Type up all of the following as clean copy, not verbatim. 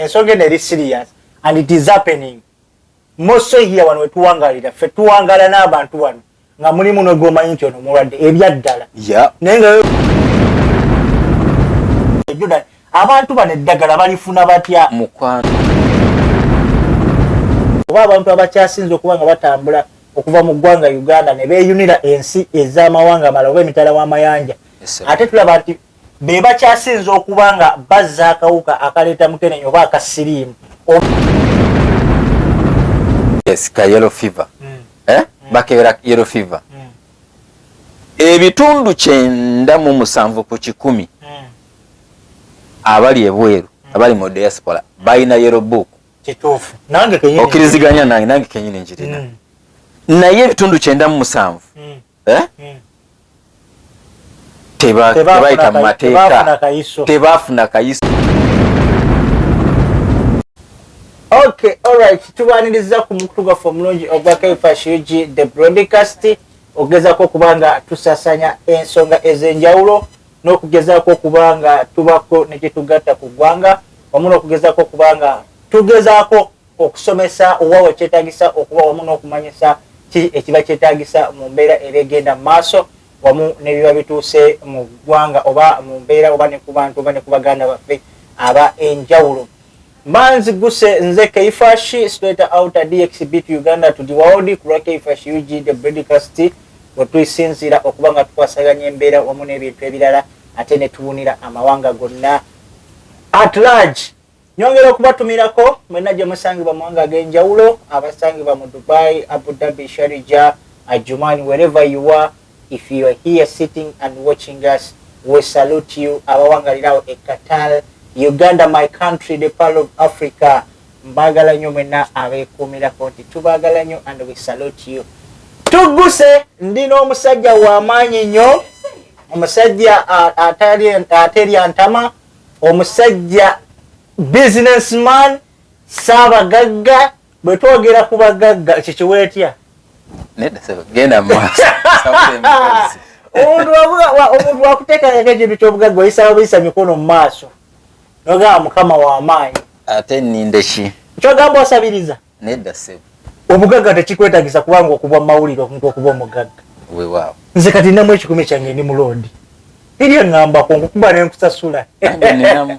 Ensonga eno eri serious and it is happening more so here wano wetuwangalira. Ffe tuwangala n'abantu wano nga mulimu nogwomanyi nti ono mulwadde ebyaddala, naye nga Jordan, abantu bano eddagala balifuna batya? Mukwano. Oba abantu abakyasinze okuba nga batambula okuva mu ggwanga Uganda ne beeyunira ensi ez'amawanga amalala oba emitala w'amayanja, ate tulaba nti be bakyasinze okuba nga bazza akawuka akaleeta mukenenya oba akasiriimu. Yes, ka yellow fever. Eh? Bakebera yellow fever. Ebitundu 97 abali ebweru, abali mu diaspora, balina yellow book. Kituufu, nange kenyini. Okkiriziganya nange? Nange kenyini njirina. Naye ebitundu 97, eh? Tebayita mu mateeka, tebafuna kayiso. Okay, alright, tubaniriza ku mukutu gwaffe omulungi ogwa Kaifash UG the broadcast, okugezaako okuba nga tusasanya ensonga ez'enjawulo n'okugezaako okuba nga tubako ne kyetugatta ku ggwanga, wamu n'okugezaako okuba nga tugezaako okusomesa wa we kyetaagisa okuba, wamu n'okumanyisa ki ekiba kyetaagisa mu mbeera eba egenda mu maaso, wamu n'ebiba bituuse mu ggwanga oba mu mbeera oba ne ku bantu oba ne ku baganda baffe aba enjawulo. Manzi guse nze Keifashi, straight out DXB to Uganda to the world, ku lwa Keifashi UG the broadcast, we tusinziira okuba nga tukwasaganya embeera wamu n'ebintu ebirala, ate ne tuwunira amawanga gonna at large. Nyongera okubatumirako mwenna gye musangibwa mu mawanga ag'enjawulo, abasangibwa mu Dubai, Abu Dhabi, Sharjah, Ajman, wherever you are, if you are here sitting and watching us, we salute you. Abawangalirawo e Qatar, Uganda my country, the pearl of Africa, mbagala nnyo mwenna abeekuumirako nti tubaagala nnyo and we salute you. Tugguse, ndi n'omusajja w'amaanyi nnyo, omusajja aterya ntama, omusajja businessman, saabagagga. Bwe twogera ku bagagga, kikiweetya? Nedda sebo, genda mu maaso. Omuntu wakuteekako ekintu ky'obugagga, oyisaba buyisa mikono mu maaso nogamba Mukama w'amaanyi. Ate nninde ki? Kyogamba osabiriza? Nedda sebo. Obugagga tekikwetagisa kubanga okubwa mu mawulire omuntu okuba omugagga. Weewaawo. Nze kati nnamu 100 kyange, ndi mulondi, eri eŋŋambako nkukuba nenkusasula. Nange ninamu.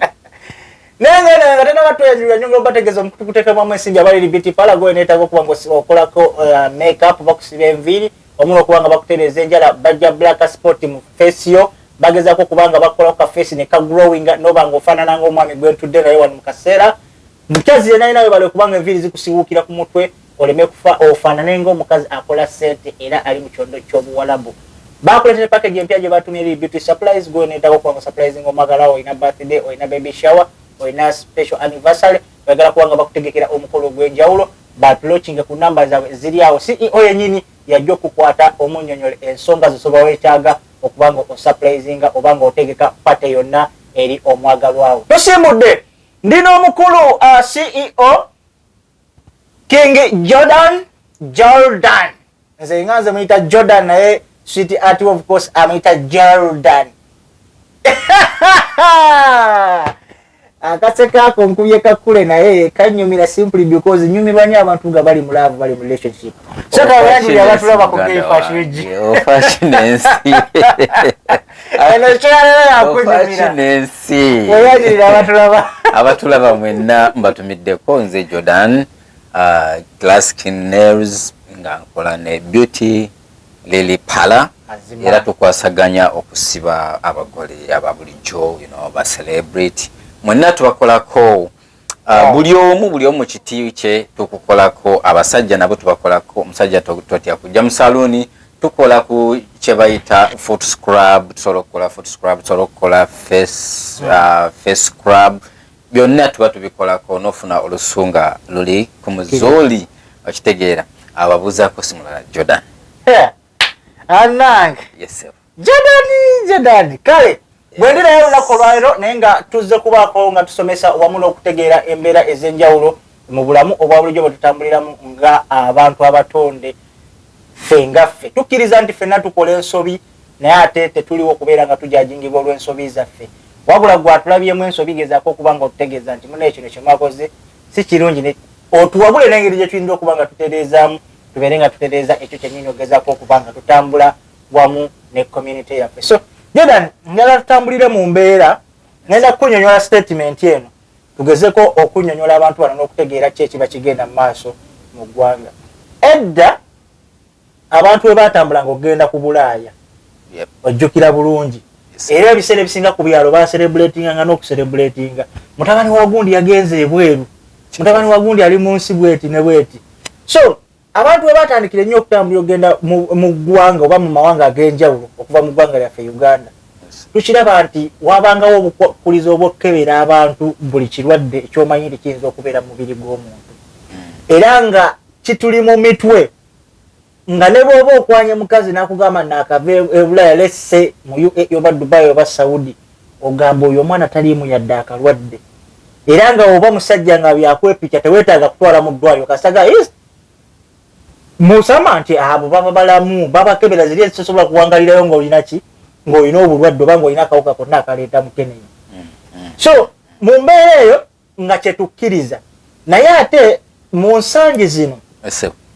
Naye nga tenaba tweyanjulira, nyongera obategeeza omukutu guteekebwamu ensimbi abali beauty parlor gwe neetaaga okuba nga okolako makeup, bakusiba enviiri wamu n'okuba nga bakutereeza enjala, bajja black spot mu face yo, bagezaako okuba nga bakolako ka face ne kaglowinga noba nga ofaanana ng'omwami gwe ntudde naye wano mu kaseera. Mukazi yenna yina webale kubanga enviiri zikusiwuukira ku mutwe oleme kufa ofaanane ng'omukazi akola ssente era ali mu kyondo ky'obuwalabu. Bakuleetera package empya gye batumye eri beauty supplies gwe neetaaga okuba nga surprising omwagala, olina birthday, olina baby shower, olina special anniversary, oyagala kuba nga bakutegekera omukolo ogw'enjawulo, baapproachinga ku namba zaabwe ziri awo. CEO yennyini yajja okukwata omunnyonnyole ensonga zosobola weetaaga okuba nga osurprisinga oba nga otegeka party yonna eri omwagalwawo. Tusimbudde, ndi n'omukulu CEO King Jordan. Jordan, nze nga nze muyita Jordan, naye sweet art of course amuyita Jordan. Akaseka ako nkubye kakule, naye kanyumira simply because nyumirwa nnyo abantu nga bali mu love, bali mu relationship. So kabayanduli abatulaba ku Keifash UG. Ofakinensi. Eno kyalero yakunyumira. Ofakinensi. Weyanjulira abatulaba. Abatulaba mwenna, mbatumiddeko. Nze Jordan, Glass Nails, nga nkola ne Beauty Lily Parlor. Mazima. Era tukwasaganya okusiba abagole aba bulijjo, ba celebrity mwenna tubakolako. Buli omu mu kiti kye tukukolako. Abasajja nabo tubakolako. Omusajja totya kujja mu saluuni, tukola ku kye bayita foot scrub, tusobola okukola foot scrub, tusobola okukola face scrub, byonna tuba tubikolako n'ofuna olusu nga luli ku muzooli. Okitegeera? Ababuuzaako si mulala, Jordan. Anange. Yes sir. Jordan, Jordan, kale bwe ndi naye olunaku olwaleero, naye nga tuzze kubaako nga tusomesa wamu n'okutegeera embeera ez'enjawulo mu bulamu obwa bulijjo bwe tutambuliramu nga abantu abatonde. Ffe nga ffe tukkiriza nti ffenna tukola ensobi, naye ate tetuliwo okubeera nga tujajingibwa olw'ensobi zaffe. Wabula gwe atulabyemu ensobi, gezaako okuba nga otutegeeza nti muna ekino kyemwakoze si kirungi, otuwabule n'engeri gye tuyinza okuba nga tutereezaamu, tubeere nga tutereeza ekyo kyennyini, ogezaako okuba nga tutambula wamu ne community yaffe. So Jordan, njagala tutambulire mu mbeera, ngenda kukunyonyola statement eno, tugezeko okunyonyola abantu bano n'okutegeera ki ekiba kigenda mu maaso mu ggwanga. Edda abantu bwe batambulanga okugenda ku Bulaaya, ojjukira bulungi, era ebiseera ebisinga ku byalo baserebulatinganga n'okuserebulatinga, mutabani wa gundi yagenze ebweru, mutabani wa gundi ali mu nsi bweti ne bweti. So abantu bwe batandikira ennyo okutambula okugenda mu ggwanga oba mu mawanga ag'enjawulo okuva mu ggwanga lyaffe Uganda, tukiraba nti wabangawo obukulizo obwokukebera abantu buli kirwadde ekyomanyi nti kiyinza okubeera mu mubiri gw'omuntu, era nga kituli mu mitwe nga ne bw'oba okwanye mukazi n'akugamba naakava e Bulaaya, lesse mu UAE oba Dubai oba Saudi, ogamba oyo omwana taliimu yadde akalwadde. Era nga oba musajja nga byakwepikya, teweetaaga kutwala mu ddwaliro, kasaga musama nti abo baba balamu, babakebera ziri ezisobola kuwangalirayo ng'olina ki, ng'olina obulwadde oba ng'olina akawuka konna akaleeta mukenenya. So mu mbeera eyo nga kyetukkiriza, naye ate mu nsangi zino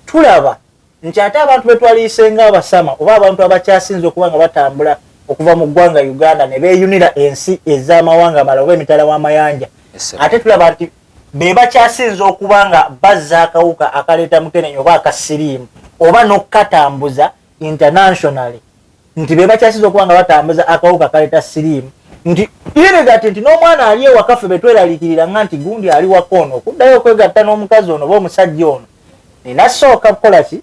tulaba nti ate abantu betwaliyise nga abasama oba abantu abakyasinze okuba nga batambula okuva mu ggwanga Uganda ne beeyunira ensi ez'amawanga amalala oba emitala w'amayanja, ate tulaba nti be bakyasinze okuba nga bazza akawuka akaleeta mukenenya oba akasiriimu oba n'okukatambuza internationally, nti be bakyasiza okuba nga batambuza akawuka akaleeta siriimu, nti irigati nti n'omwana ali ewaka ffe betweraliikirira nga nti gundi ali waka ono okuddayo okwegatta n'omukazi ono oba omusajja ono nina sooka kukola ki,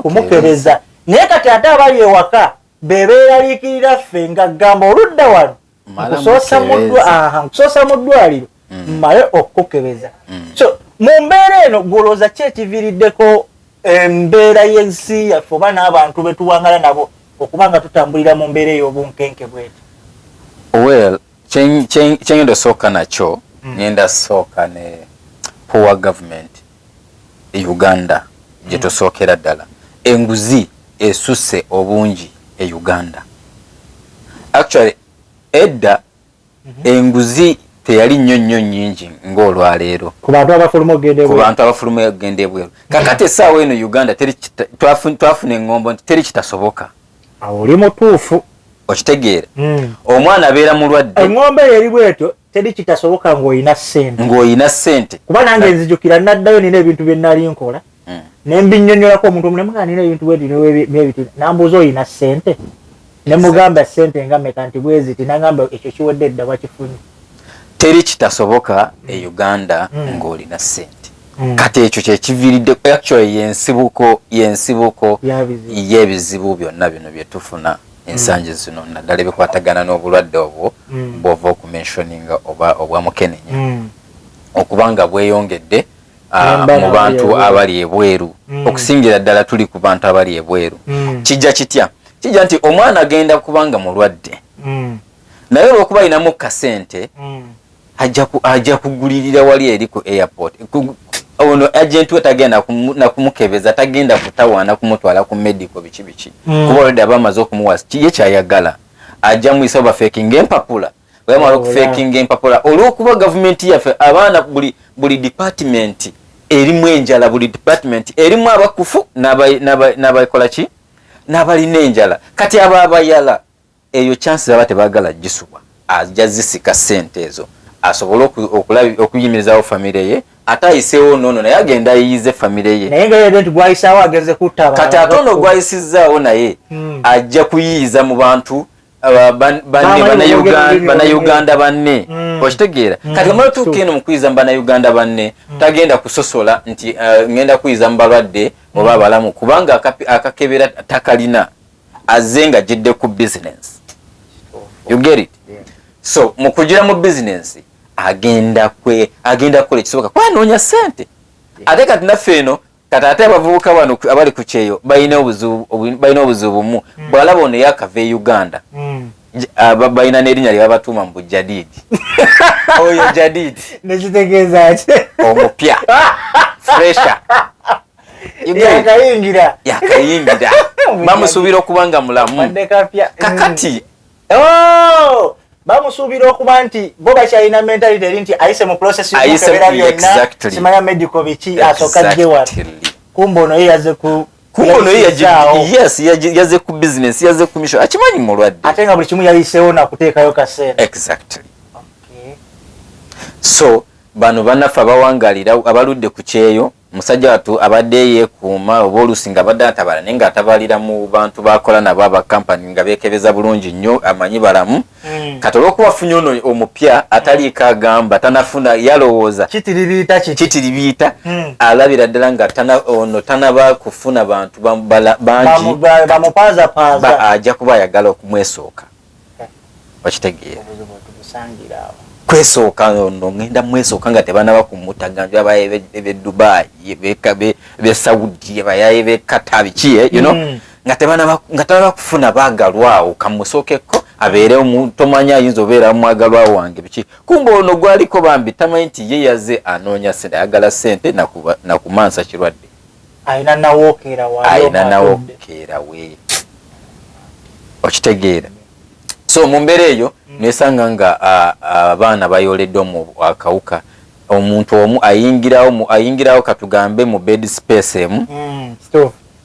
kumukebeza. Naye kati ate abali ewaka be beeraliikirira ffe nga gamba oludda wano nkusoosa mu ddwaliro mmale okukukebeza. So mu mbeera eno gwolowooza ki ekiviiriddeko embeera y'ensi yaffe oba n'abantu betuwangala nabo okuba nga tutambulira mu mbeera ey'obunkenke bweti? Well, kyengenda osooka nakyo, ngenda sooka ne poor government e Uganda gye tusookera ddala. Enguzi esusse obungi e Uganda. Actually edda enguzi teyali nnyo nnyo nnyingi ng'olwaleero ku bantu abafuluma okugenda ku ebweru. Bantu abafuluma okugenda ebweru. Kakati essaawa eno Uganda teri twafuna eŋŋombo nti teri kitasoboka. Awo oli mutuufu. Okitegeera? Omwana abeera mulwadde. Eŋŋombe eyo eri bwetyo, teri kitasoboka ng'olina ssente. Ng'olina ssente. Kuba nange nzijukira naddayo nina ebintu bye nali nkola, ne mbinnyonnyolako omuntu omu, ne mugamba nina ebintu bweti n'ebiti, nambuuza olina ssente, ne mugamba ssente nga meka, nti bwe ziti, nagamba ekyo kiwedde dda, wakifunye. Teri kitasoboka e Uganda ng'olina ssente. Kati ekyo kyekiviiridde, actually yensibuko Y'abizibu. Y'ebizibu byonna bino bye tufuna ensangi zino, naddala ebikwatagana n'obulwadde obwo bw'ova okumentioninga oba obwa mukenenya, okuba nga bweyongedde N'embeera mu bantu abali ebweru. Abali ebweru. Okusingira ddala tuli ku bantu abali ebweru. Kijja kitya? Kijja nti omwana agenda kubanga mulwadde, naye olwokuba alinamu kasente, ajja kugulirira wali eri ku airport. Ono agent we tagenda nakumukebeza, tagenda kutawaana kumutwala ku medical biki biki, kuba already aba amaze okumuwa ye kyayagala. Ajja muyisa bafekinga empapula, bwamala okufekinga empapula, olwokuba gavumenti yaffe abaana buli department erimu enjala, buli department erimu abakufu n'abakola ki, n'abalina enjala. Kati abo abayala eyo chance baba tebagala gisubwa, ajja zisika sente ezo asobole okuyimirizawo famire ye, ate ayiseewo noono naye agenda ayiyize famire ye. Naye nga yedde nti gwayisaawo agenze kutta abalala. Kati ate ono gwayisizaawo naye ajja kuyiyiza mu bantu banne, Bamanyi bwogera olulimi. Bannayuganda banne. Okitegeera? Kati omala otuuka eno mu kuyiza mu bannayuganda banne, tagenda kusosola nti ngenda kuyiza mu balwadde oba abalamu, kubanga akakebera takalina, azze nga gidde ku business. You get it? So mu kugira mu business agenda kukola ekisoboka kwanoonya sente. Ate kati naffe eno kati ate abavubuka bano abali ku kyeyo balina obuzibu bumu. Bwalaba ono yakava e Uganda, balina n'erinnya lye babatuuma mu jadidi, oyo jadidi. Nekitegeeza ki? Omupya, fresher. You get it? Yakayingira. Yakayingira, bamusuubira okuba nga mulamu. Badde kapya. Kakati Oh! Bamusuubira okuba nti bo bakyalina mentality eri nti ayise mu process y'okukebera byonna, simanya medical biki, asooka ajje wano. Kumbe ono ye yaze ku Kumbe ono ye yes, yaze ku business, yaze ku mission, akimanyi mulwadde, ate nga buli kimu yayiseewo nakuteekayo kaseera. Exactly. So bano bannaffe abawangalira abaludde ku kyeyo, musajja wattu abadde yeekuuma oba oluusi nga abadde atabala, naye ng'atabalira mu bantu bakola nabo aba kampani nga beekebeza bulungi nnyo, amanyi balamu. Kati olwokuba afunye ono omupya ataliiko agamba tanafuna, yalowooza kitiribiita kiti. Kitiribiita. Alabira ddala nga ono tanaba kufuna bantu bangi Bamupaazapaza. Ajja kuba ayagala okumwesooka, okitegeera? Obuzibu tubusangira awo. Kwesooka ono ngenda mwesooka nga tebanaba kumutaganjula be Dubai, be Saudi, abayaye be Qatar, biki, nga tebanaba, nga tanaba kufuna baagalwawo, kamusookeko abeere tomanya ayinza obeera mwagalwa wange biki. Kumbe ono gwaliko bambi tamanyi nti ye yaze anoonya sente, ayagala sente nakumansa kirwadde. Alina nawookeera wali. Alina nawokeera we, okitegeera? So mu mbeera eyo nesanga nga abaana bayoleddwa mu akawuka. Omuntu omu ayingirawo katugambe mu bed space emu,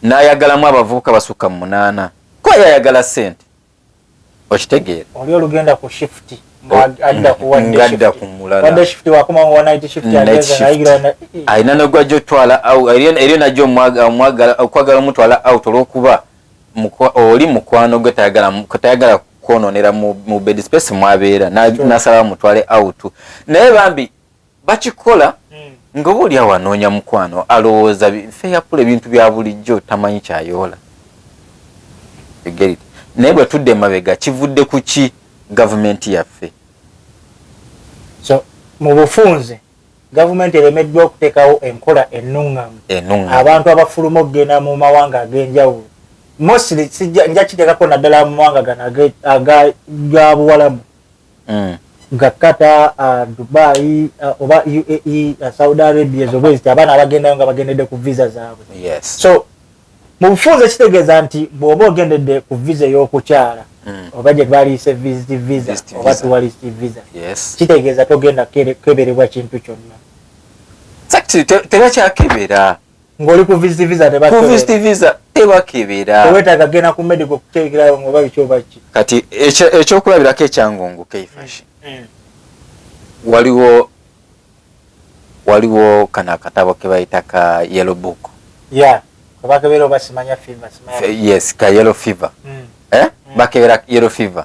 n'ayagalamu abavubuka basukka mu 8, kuba yayagala sente, okitegeera? Oli olugenda ku shift adda ku Ng'adda ku mulala. Wadde shift wakoma wa night shift. Night ageza shift. Nayigira na Alina nogwajja otwala eriyo najja okwagala omutwala out olwokuba oli mukwano gwe, tayagala kwononera mu bed space mwabeera. Nasala mutwale out, naye bambi bakikola nga oba oli awo anoonya mukwano, alowooza fair play, ebintu bya bulijjo, tamanyi kyayoola. You get it? Naye bwe tudda emabega, kivudde ku ki? Gavumenti yaffe. So mu bufunze gavumenti eremeddwa okuteekawo enkola ennuŋŋamu. Ennuŋŋamu. Abantu abafuluma okugenda mu mawanga ag'enjawulo, mostly nja kiteekako naddala mu mawanga gano ga Buwalabu, ga Qatar, Dubai, oba UAE, Saudi Arabia, ezo bweziti abaana abagendayo nga bagendedde ku visa zaabwe. So mu bufunze kitegeeza nti bw'oba ogendedde ku visa ey'okukyala, oba gye twaliyise visit visa, Visit oba visa. tourist visa, kitegeeza togenda keberebwa kintu kyonna. Exactly, tebakyakebera. Ng'oli ku visit visa Ku tebakebera. visit visa tebakebera. Tewetaaga genda ku medical kukyekerayo oba biki oba ki. Kati ekyokulabirako ekyangungu, Keifashi, waliwo kano akatabo ke bayita ka yellow book. Ya, bakebera oba simanya fever, simanya. Yes, ka yellow fever. Eh? Bakebera yellow fever.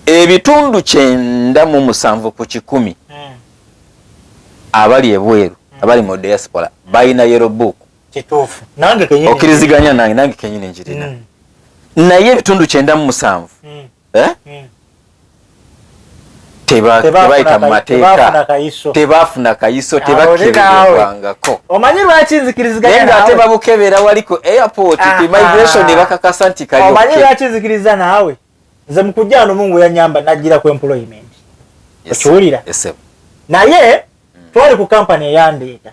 97% abali ebweru, abali mu diaspora, balina yellow book. Kituufu, nange kenyini. Okkiriziganya nange? Nange kenyini njirina. Naye 97%, eh? Tebayita mu mateeka. Tebafuna kayiso. Tebafuna kayiso. Awo Tebakeberebwangako. Omanyi lwaki nzikiriziganya Naye ng'ate naawe? babukebera wali ku airport, ku immigration, ne bakakasa nti kali Omanyi okay. lwaki nzikiriza naawe? Nze mukujja wano, Mungu yanyamba najjira ku employment. Okiwulira? Yes, sir. Naye twali ku kampani eyandeeta,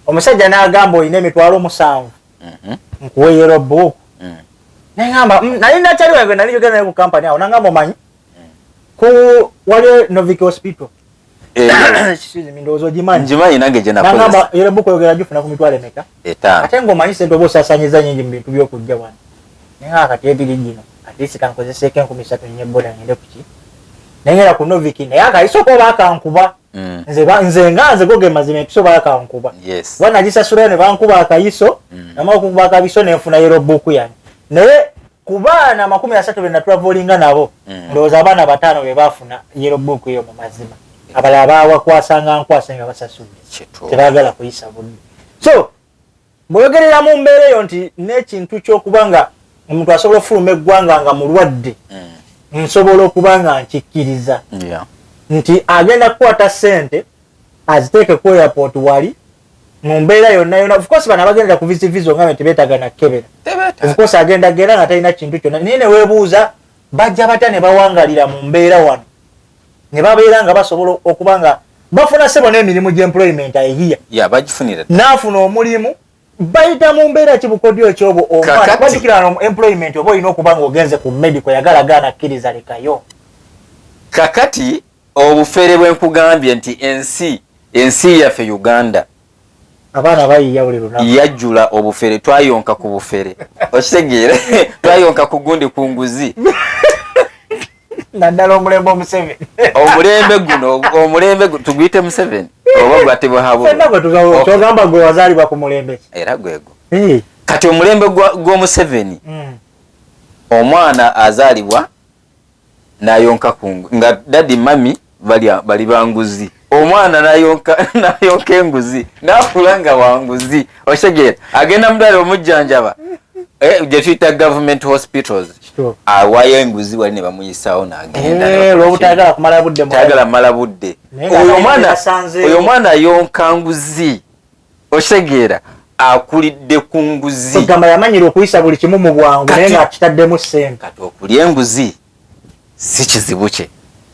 omusajja n'agamba, "Olina 70,000, nkuwe yellow book?" Neŋamba, nali nakyali wange, nali njogera naye ku kampani awo, nangamba, "Omanyi ku wali Norvik Hospital?" Excuse me, ndowooza ogimanyi. Ngimanyi, nange gye Nangamba, nakozesa. "Yellow book oyogera gifuna ku mitwalo emeka?" 5. Ate ng'omanyi sente oba osaasanyiza nyingi mu bintu by'okujja wano. Naye nga kati ebiri gino, at least kankozeseeko 3000 nye boda ngende kuki, nengera ku Norvik, naye akayisoko bakankuba. Nze nga nze goge mazima, empiso bakankuba. Kuba nagisasulayo ne bankuba akayiso. Namala okukuba akayiso nenfuna yellow book yange. Naye ku baana 30 be natravelinga nabo, ndowooza abaana 5 be bafuna yellow book eyo mu mazima. Abalala bawakwasanga nkwasa nga basasudde. Tebaagala kuyisa budde. So bw'oyogerera mu mbeera eyo nti n'ekintu ky'okuba nga omuntu asobola okufuluma eggwanga nga mulwadde, nsobola okuba nga nkikkiriza nti agenda kukwata ssente aziteeke ku airport wali mu mbeera yonna yonna. Of course bano abagendera ku visit visa nga tebeetaaga nakebera. Of course agenda genda nga talina kintu kyonna, naye ne weebuuza bajja batya ne bawangalira mu mbeera wano ne babeera nga basobola okuba nga bafuna sebo n'emirimu gy'employment ayihiya. Yeah, bagifunira. N'afuna omulimu, bayita mu mbeera ki? Bukodyo ekyobo omwana Kakati. wajjukira wano mu employment oba olina okuba nga ogenze ku medical, yagala gaana, kkiriza, lekayo. Kakati obufere bwenkugambye nti ensi yaffe Uganda, abaana bayiya buli lunaku, yajjula obufere. Twayonka ku bufere, okitegeere? Twayonka ku gundi, ku nguzi. Naddala omulembe Omuseveni. Omulembe guno, omulembe tuguyite Museveni oba gwatebwahabulwa? Kyogamba gwe wazaalibwa ku mulembe. Era gwego. Kati omulembe gw'Omuseveni, omwana azaalibwa nayonka ku nga daddy, mummy bali banguzi, omwana nayonka enguzi, nakula nga wanguzi, okitegeera? Agenda mudwaliro omujjanjaba, gye tuyita government hospitals, awayo enguzi wali ne bamuyisawo nagenda. Tayagala mala budde. Oyo omwana ayonka nguzi, okitegeera? Akulidde ku nguzi. Gamba yamanyira okuyisa buli kimu mu bwangu, naye nga akitaddemu ssente. Kati okulya enguzi si kizibu kye.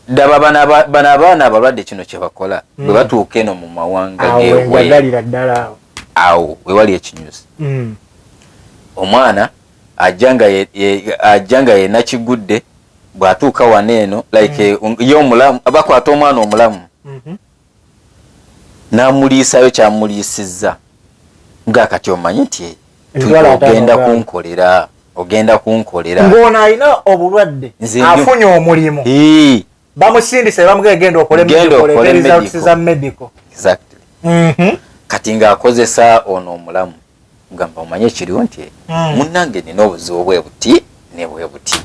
Ddaba bano abaana abalwadde kino kyebakola bwe batuuka eno mu mawanga gewagalira ddala awo. Awo wewali ekinyusi. Omwana ajja nga yena kigudde, bw'atuuka wano eno, like ye omulamu, bakwata omwana omulamu n'amuliisayo kyamuliisizza, nga kati omanyi nti ogenda kunkolera. Ng'ono alina obulwadde, afunye omulimu, bamusindise, bamugee genda okole results za medical. Exactly. Kati ng'akozesa ono omulamu, gamba omanye ekiriwo nti munnange nina obuzibu bwe buti ne bwe buti.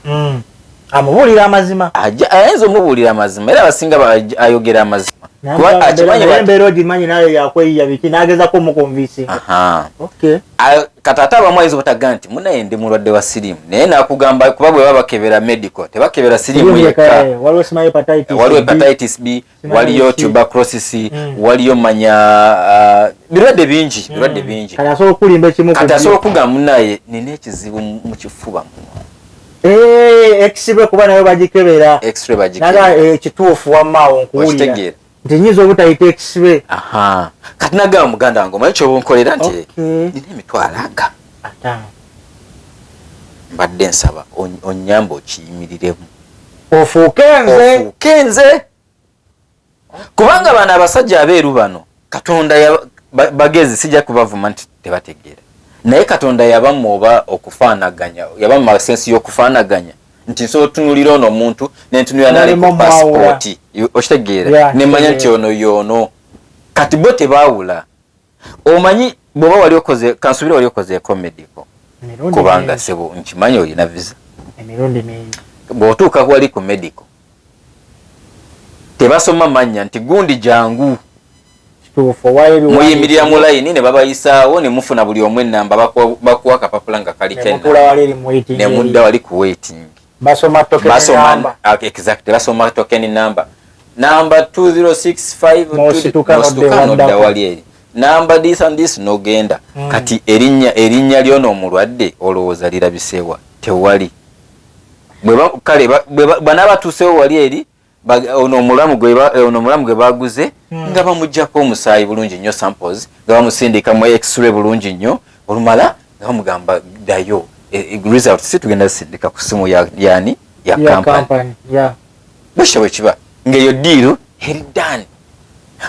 Amubuulira amazima. Ayinza omubuulira amazima, era abasinga ayogera amazima. Embeera ogimanyi nayo yakweyiya biki, nagezako omuconvincinga. Kati ate abamu ayinza obutaga nti munaye ndi mulwadde wa siriimu, naye nakugamba, kuba bwe baba bakebera medical tebakebera siriimu yekka. Waliwo hepatitis B, waliyo tuberculosis, waliyo manya birwadde bingi, birwadde bingi. Kati asobola okulimba ekimu. Kati asobola okugamba munaye nina ekizibu mu kifuba muno. X-ray, kuba nayo bagikebera. X-ray bagikebera. Ekituufu wammaawo nkuwulira nti nyinza obutayita x-ray. Kati nagamba muganda wange, omanyi kyoba onkolera nti nina emitwalo aga 5. Mbadde nsaba onyambe okiyimiriremu. Ofuuke nze. Ofuuke nze, kubanga bano abasajja abeeru bano Katonda bagezi, sijja kubavuma nti tebategeera, naye Katonda yabamma oba okufaanaganya, yabamma sense y'okufaanaganya nti nsobola otunuulira ono omuntu nentunulira nali ku pasipooti, okitegeera? Nemanya nti ono yoono. Kati bo tebaawula. Omanyi bw'oba wali okoze, kansubire wali okozeeko medical, kubanga sebo nkimanyi olina visa. Emirundi mingi. Bw'otuuka wali ku medical tebasoma mannya nti gundi jangu. Muyimirira mu layini ne babayisaawo ne mufuna buli omu enamba, bakuwa akapapula nga kaliko ne mudda wali ku waiting. Basoma token number. Exactly, basoma token number, number 2065. N'osituka nodda wali eri number this and this nogenda. Kati erinnya lyono omulwadde olowooza lirabisewa? Tewali. Kale banaabatuusewo wali eri, ono omulamu gwe baguze, nga bamugjako omusaayi bulungi nnyo, samples, nga bamusindika mu x-ray bulungi nnyo, olumala nga bamugamba ddayo, results si tugenda zisindika ku simu yani ya company. Bwekityo bwe kiba, ng'eyo deal eri done.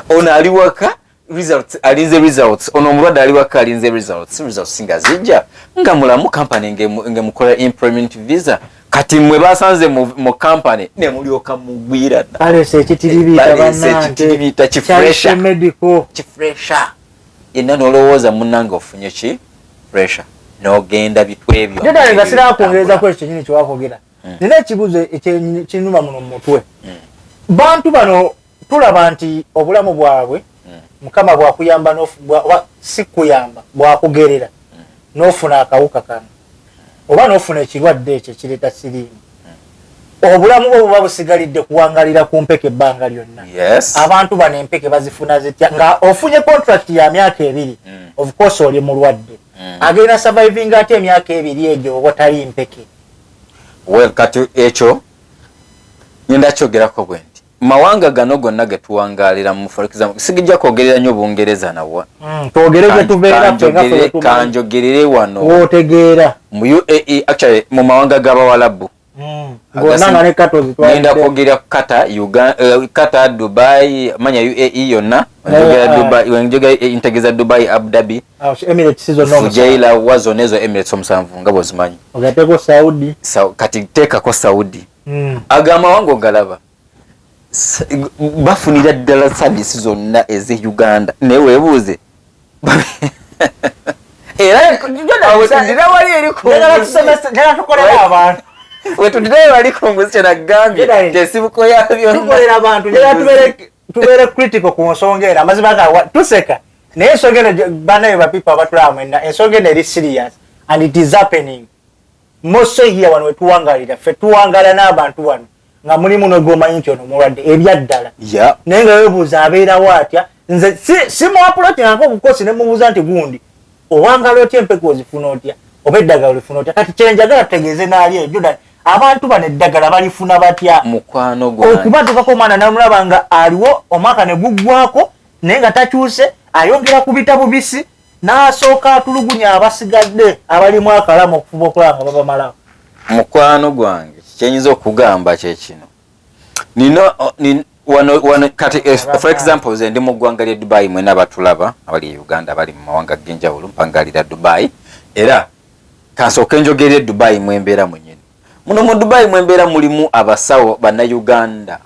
Ono ali waka results alinze results, ono omulwadde ali waka alinze results, results nga zijja nga mulamu, company ngemukola employment visa. Kati mwe basanze mu company ne mulyoka mugwira. Balese ekitiribiita. Bannange, kifresha. Medical. Kifresha yenna nolowooza munnange ofunye ki pressure n'ogenda bitwebyo. Nga siraba kwongerezako ekyo kyenyini kyewakwogera. Nina ekibuuzo ekinuma muno mu mutwe. Bantu bano tulaba nti obulamu bwabwe, Mukama bwakuyamba, oba si kuyamba, bwakugerera n'ofuna akawuka kano oba n'ofuna ekirwadde ekyo ekireeta siriimu, obulamu bwo buba busigalidde kuwangalira ku mpeke ebbanga lyonna. Abantu bano empeke bazifuna zitya nga ofunye contract ya myaka 2? Of course oli mulwadde, agenda surviving ate emyaka 2 egyo oba tali mpeke? Well, kati ekyo ngenda kyogerako bwe nti mawanga gano gonna getuwangaliramu, for example, sigijja kwogerera nnyo Bungereza nawa. Twogere gye tubeera ffe nga ffe. Kanjogerere wano. Wotegeera. Mu UAE, actually mu mawanga g'Abawalabu. Ngenda kwogera Qatar, Uganda, Qatar, Dubai, manya UAE yonna. Njogera Dubai, njogera ntegeeza Dubai, Abu Dhabi, Emirates zonna. Fujairah, wa zonna ezo Emirates omusanvu nga bw'ozimanyi. Ogatteko Saudi. Kati teekako Saudi. Ago amawanga ogalaba bafunira ddala service zonna ez'e Uganda, naye weebuuze era wetundira wali eri ku Njagala tukolere abantu. Wetundirayo wali ku nguzi, kyenagambye tesibuko yabyo. Tukolera abantu. Njagala tubeere critical ku nsonga eno. Amazima ga tuseka, naye ensonga eno banaye bapipa abatulaba mwenna, ensonga eno eri serious and it is happening more so here wano wetuwangalira. Ffe tuwangala n'abantu wano nga mulimu negwomanyi nti ono mulwadde ebyaddala, naye nga weebuuza abeerawo atya. Nze simuapproachingako obukosi ne mubuuza nti gundi owangala otya, empeka ozifuna otya, oba eddagala olifuna otya? Kati kyenjagala tutegeeze naali eyo, Jordan, abantu bano eddagala balifuna batya? Mukwano gwange, okuba tukako omwana namulaba nga aliwo omwaka ne guggwako naye nga takyuse, ayongera kubita bubisi, n'asooka atulugunya abasigadde abalimu akalamu okufuba okulaba nga babamalawo. Mukwano gwange, kyenyinza okugamba kyekino, nina wano kati for example, nze ndi mu ggwanga lye Dubai. Mwena batulaba abali e Uganda, abali mu mawanga g'enjawulo, mpangalira Dubai, era kansooke njogerere Dubai mwembeera mwenyini. Muno mu Dubai mwembeera mulimu abasawo Bannayuganda,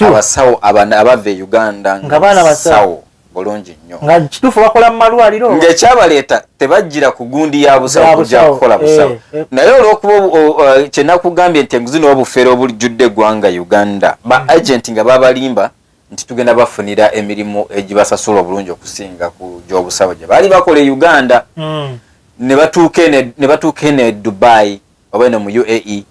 abasawo abava e Uganda. Nga baana basawo bulungi nnyo. Nga kituufu bakola mu malwaliro. Ng'ekyabaleeta tebajjira ku gundi ya busawo kujja kukola busawo, naye olw'okuba kyenakugambye nti enguzi n'obufere obujjudde eggwanga Uganda, ba agent nga babalimba nti tugenda bafunira emirimu egibasasula obulungi okusinga ku gy'obusawo gye baali bakola e Uganda, ne batuuka eno e Dubai oba eno mu UAE,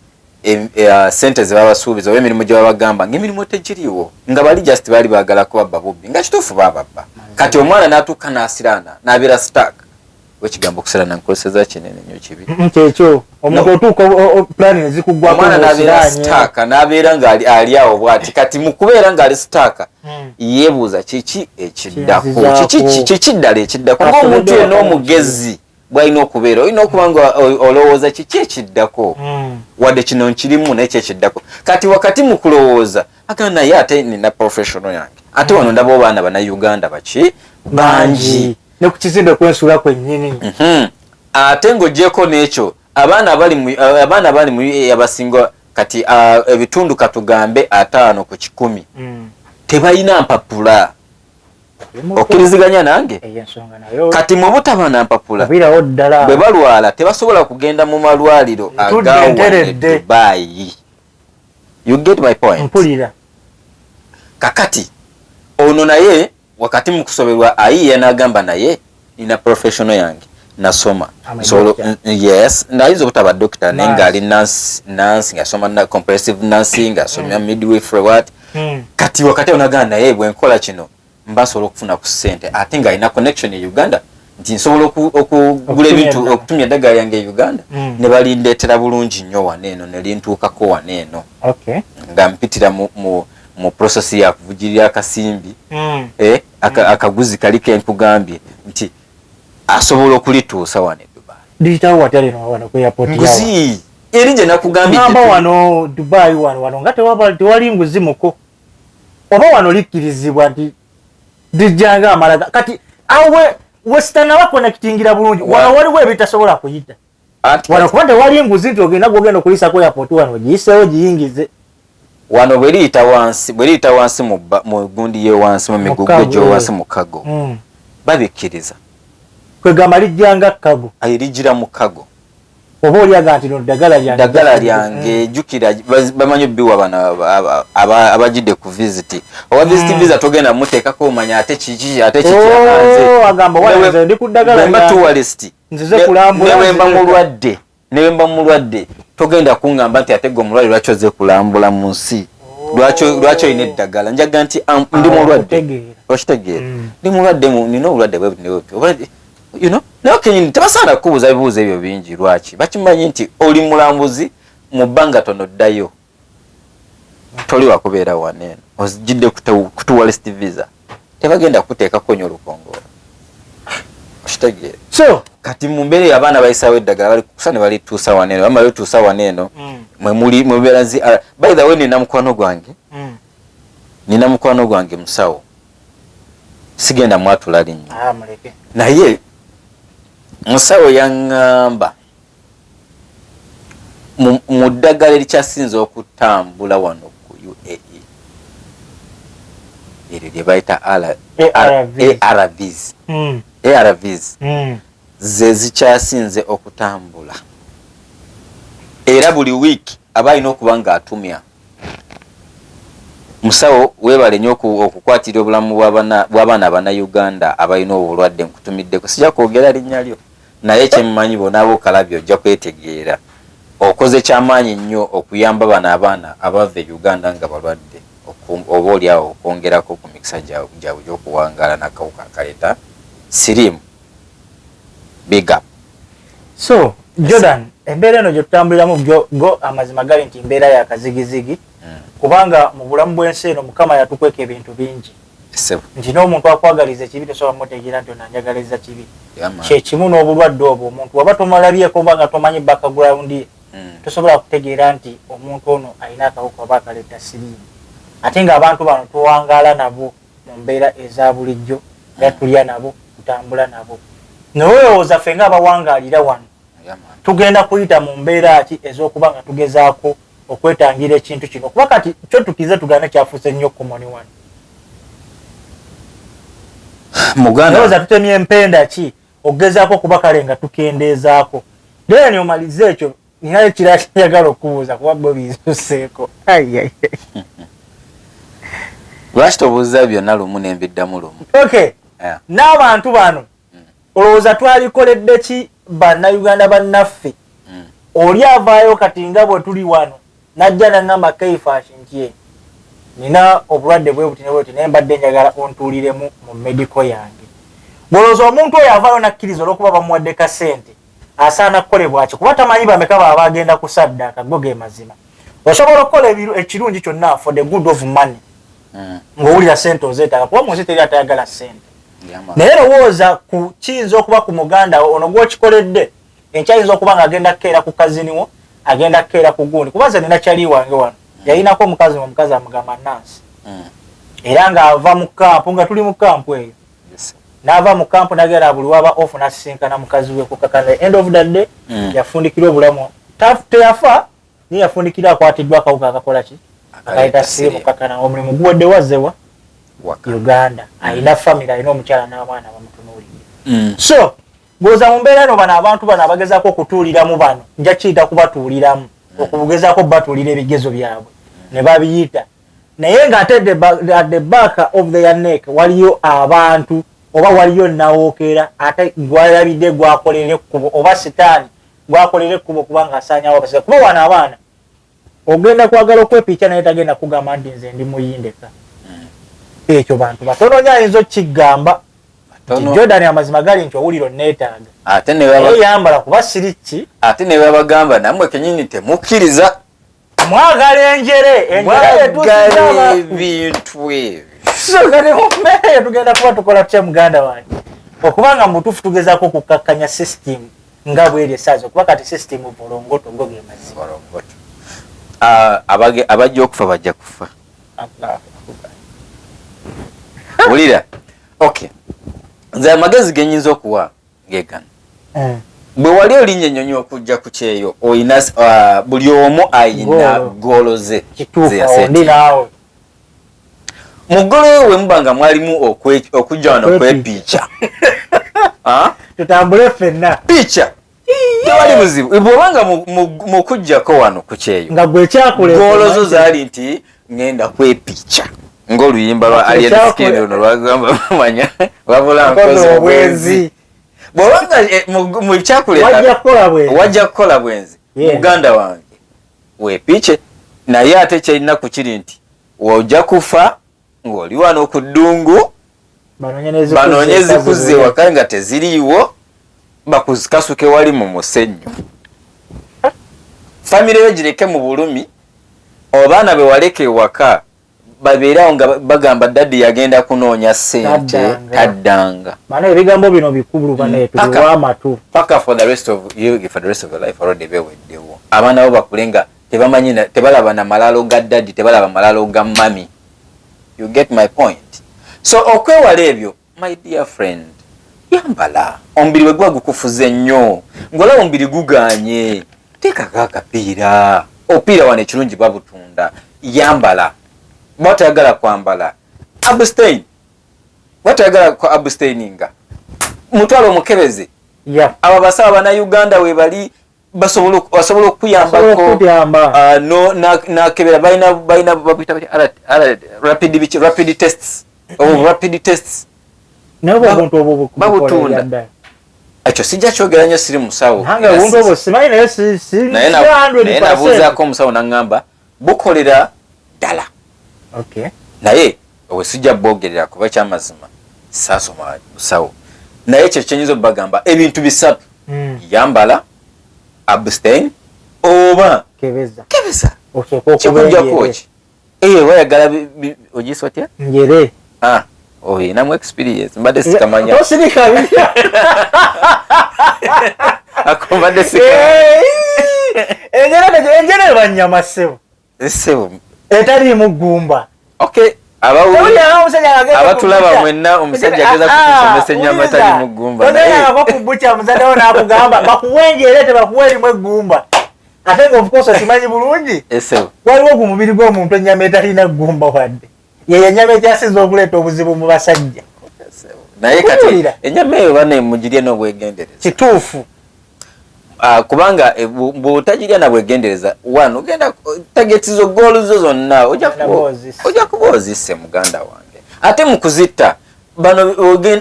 sente ze babasuubiza oba emirimu gye babagamba ng'emirimu tegiriiwo, nga bali just baali baagala kubabba bubbi, nga kituufu bababba. Kati omwana n'atuuka n'asiraana n'abeera stuck. Wekigambo okusiraana nkozeseza kinene nnyo, kibi. Kyekyo, omuntu otuuka plan nezikuggwako. Omwana n'abeera stuck, n'abeera ng'ali ali awo bw'ati. Kati mu kubeera ng'ali stuck, yeebuuza kiki ekiddako, kiki ddala ekiddako. Ng'omuntu yenna omugezi bwalina okubeera, olina okuba nga olowooza kiki ekiddako. Wadde kino nkirimu, naye kyekiddako. Kati wakati mu kulowooza agamba, naye ate nina professional yange, ate wano ndaba abaana Bannayuganda baki bangi. Ne ku kizimbe kwensula kwennyini. Ate ng'ogyeko n'ekyo, abaana abali mu UAE abasinga kati, ebitundu katugambe 50%, tebalina mpapula. Okkiriziganya nange? Eyo ensonga nayo. Kati mu butaba na mpapula, obirawo ddala, bwe balwala tebasobola kugenda mu malwaliro Ntudde agawa e nteredde. Dubai. You get my point? Mpulira. Kakati ono naye wakati mu kusoberwa ayiiya n'agamba, naye nina professional yange, nasoma. I'm a Nsobola- doctor. Yes, nayinza obutaba doctor, naye Nurse. ng'ali nurse, ng'asoma na comprehensive nursing, ng'asomya midwifery, what. Kati wakati onagamba, naye bwenkola kino mba nsobola okufuna ku ssente, ate ng'alina connection e Uganda nti nsobola okugula Okutumya ebintu, eddagala. okutumya eddagala lyange e Uganda, ne balindeetera bulungi nnyo wano eno, ne lintuukako wano eno, nga mpitira mu process ya kuvugirira akasimbi, akaguzi kali kenkugambye nti asobola okulituusa wano e Dubai. Liyitawo watya lino wano ku airport yawa? Nguzi eri gye nakugambye. Ngamba wano Dubai wano nga tewali nguzi muko, oba wano likkirizibwa nti lijjanga amalaga. Kati awo wesitanaba connectingira bulungi wano, waliwo ebitasobola kuyita Anti wano kuba tewali nguzi nti ogenda gwogenda okuyisako airport wano ogiyiseewo giyingize. Wano bwe liyita wansi mu gundi ye wansi mu migugu cargo, egyowansi mu cargo, babikkiriza. Kwegamba lijjanga cargo. Aye lijjira mu cargo. Oba oliaga nti no ddagala lyange. Ddagala lyange, jjukira bamanyi obbiwa bano abajidde ku visit, owa visit visa togenda muteekako omanya ate kiki, ate kiki. Oh, agamba wano nze ndi ku ddagala Bwemba lyange. tourist, Nzize kulambula, newemba nzize- mulwadde, togenda kuŋŋamba nti ate gwe omulwadde lwaki oze kulambula mu nsi, lwaki olina eddagala. Njaga nti ndi Awo mulwadde. okutegeera. Okitegeera? Mm. Ndi mulwadde, nina obulwadde bwe buti ne bwe buti. Naye kenyini tebasaana kukubuuza bibuuzo ebyo bingi. Lwaki? Bakimanyi nti oli mulambuzi, mu bbanga tono ddayo, toli wakubeera wano eno, ozijjidde ku tourist visa, tebagenda kuteekako nnyo olukongolo. Okitegeera? So Kati mu mbeera eyo abaana bayisawo eddagala, bali kukusa ne balituusa wano eno, bamala lituusa wano eno, mwe muli mubeera zi. By the way, nina mukwano gwange, nina mukwano gwange musawo, sigenda mwatula linnya. Ah, muleke. Naye musawo yaŋŋamba mu ddagala erikyasinze okutambula wano ku UAE, eryo lye bayita ARVs. ARVs. ARVs ze zikyasinze okutambula, era buli wiiki aba alina okuba ng'atumya. Musawo, weebale nnyo okukwatira obulamu bw'abaana abannayuganda abalina obulwadde. Nkutumiddeko, sijja kwogera linnya lyo, naye kyemmanyi bonaaba okalabye ojja kwetegeera. Okoze kyamaanyi nnyo okuyamba bano abaana abava e Uganda nga balwadde, oba oli awo okwongerako ku mikisa gyabwe gy'okuwangaala n'akawuka akaleeta siriimu. Big up. So Jordan, embeera eno gye tutambuliramu go amazima gali nti mbeera ya kazigizigi, kubanga mu bulamu bw'ensi eno Mukama yatukweka ebintu bingi, nti n'omuntu akwagaliza ekibi tosobola mutegeera nti ono anjagaliza kibi. Kyekimu n'obulwadde obwo, omuntu waba tomulabyeko oba nga tomanyi background ye, tosobola kutegeera nti omuntu ono alina akawuka oba akaleeta siriimu, ate ng'abantu bano tuwangaala nabo mu mbeera eza bulijjo, era tulya nabo, tutambula nabo. Naye olowooza ffe ng'abawangaalira wano tugenda kuyita mu mbeera ki ez'okuba nga tugezaako okwetangira ekintu kino? Kuba kati kyo tukize tugane kyafuuse nnyo common wano. Muganda, olowooza tutemye empenda ki okugezaako okuba kale nga tukendeezaako? Then omalize ekyo, ninayo ekirala kyenjagala okubuuza, kuba gwe bizuseeko. Lwaki tobuuza byonna lumu nembiddamu lumu? Okay. N'abantu bano, olowooza twalikoledde ki bannayuganda bannaffe? Oli avaayo kati nga bwe tuli wano najja naŋŋamba, "Keifash, nti nina obulwadde bwe buti ne bwe buti, naye mbadde njagala ontuuliremu mu medical yange." Golowooza omuntu oyo avaayo nakkiriza olw'okuba bamuwadde ka ssente, asaana kukolebwa ki? Kuba tamanyi bameka baba agenda kusaddaaka. Go ge mazima, osobola okukola ekirungi kyonna for the good of money, ng'owulira sente ozeetaaga, kuba mu nsi teri atayagala sente. Naye lowooza ku kiyinza okuba ku muganda wo ono gw'okikoledde enkya, ayinza okuba nga agenda kukeera ku cousin wo, agenda kukeera ku gundi. Kuba nze nina kyali wange wano, yalinako omukazi, nga omukazi amugamba nansi, era ng'ava mu camp, nga tuli mu camp eyo, n'ava mu camp nagera buli waba off nasisinkana mukazi we kukakana. End of the day, yafundikira obulamu, teyafa, naye yafundikira akwatiddwa akawuka akakola ki, akaleeta siriimu. Kakana omulimu guwedde, wazzewa Uganda, alina family, alina omukyala n'abaana bamutunuulidde. So gwoza mu mbeera eno, bano abantu bano abagezaako okutuuliramu bano, nja kiyita kubatuuliramu, okugezaako batuulira ebigezo byabwe ne babiyita, naye ng'ate at the back of their neck waliyo abantu oba waliyo nawookera ate gwalabidde gwakolera ekkubo, oba sitaani gwakolera ekkubo, kubanga asaanyawo abasajja. Kuba wano abaana ogenda kwagala okwepiica, naye tagenda kugamba nti nze ndi muyindeka. Ekyo bantu batono nyo ayinza okukigamba nti, "Jordan, amazima gali nti owulira onneetaaga," ate naye yambala kuba siri ki. Ate ne babagamba nammwe kenyini temukkiriza. Mwagala enjere, enjere ebintu ebyo. So kati mu mbeera eyo tugenda kuba tukola tutya, muganda wange, okubanga mu butuufu tugezaako okukakkanya system nga bweri esaazi? Okuba kati system volongoto, go ge mazima. Volongoto. Abajja okufa bajja kufa. Wulira, okay, nze amagezi genyinza okuwa gegano. Bwe wali olinnya ennyonyi okujja ku kyeyo, oyina buli omu ayina goal ze. Naawe. Mu goal yo we muba nga mwalimu okujja wano kwepiica. Tutambule ffenna. Piica, tewali buzibu. Bw'obanga mu kujjako wano ku kyeyo nga gwe goal zo zaali nti ngenda kwepiica ng'oluyimba lwa Alien Skin luno lwagamba, manya wabula nkoze obwenzi, bw'obanga mu kyakuleeta wajja kukola bwenzi, muganda wange, weepiice. Naye ate kyerinaku kiri nti ojja kufa ng'oli wano ku ddungu, banoonye zikuzza ewaka nga teziriiwo, bakuzikasuke wali mu musenyu, famire yo gireke mu bulumi, abaana be waleka ewaka. Babeerawo nga bagamba daddy yagenda kunoonya ssente, taddanga. Mana ebigambo bino bikulu banaye, tubiwa amatu. Paka for the rest of you, for the rest of your life already beweddewo. Abaana bo bakule nga tebamanyi, tebalaba na malalo ga daddy, tebalaba malalo ga mummy. You get my point? So okwewala ebyo, my dear friend, yambala. Omubiri bwe guba gukufuze nnyo, ng'olaba omubiri guganye, teekako akapiira. Opiira wano ekirungi babutunda. Yambala. Bwaba toyagala kwambala, abstain. Bwaba toyagala ku abstaininga, mutwale omukebeze. Abo abasawo bannayuganda webali, basobola okukuyambako. Okuyamba. No, nakebera. Balina babiyita batya? Rapid biki, rapid tests, oh, rapid tests. Naye obwo obuntu obwo Babutunda. ddala. Ekyo sijja kyogera nnyo, siri musawo. Nange obuntu obwo simanyi, naye si Naye 100%. Naye nabuuzaako omusawo, naŋŋamba bukolera ddala. Naye obwe sijja bwogerera kuba kyamazima saasoma busawo. Naye ekyo kyenyinza okubagamba, ebintu bisatu: yambala, abstain, oba kebeza. Kebeza. Osooke Kikujjako okuba ki? Eh, wayagala ogiyisa otya? Njere. Ah, oyinamu experience, mbadde sikamanya. Tosirika. Ako mbadde sikamanya. Enjere, enjere eba nnyama, ssebo. Ssebo. Etaliimu ggumba. Okay. Tewulira omusajja agenda Abatulaba ku butcher. mwenna, omusajja ageza kutusomesa ennyama etaliimu ggumba, naye Togenda ku butcher, muzadde wo n'akugamba bakuwe enjere, tebakuwa erimu eggumba, ate nga of course okimanyi bulungi Ssebo. waliwo ku mubiri gw'omuntu ennyama etalina ggumba, wadde yeyo ennyama ekyasinza okuleeta obuzibu mu basajja. Naye kati Kuwulira. ennyama eyo bane mugirye n'obwegendereza. Kituufu. Ah, kubanga bw'otagirya na bwegendereza, one, ogenda target zo, goal zo zonna ojja Ogenda kuba ozisse. Ojja kuba ozisse, muganda wange. Ate mu kuzitta bano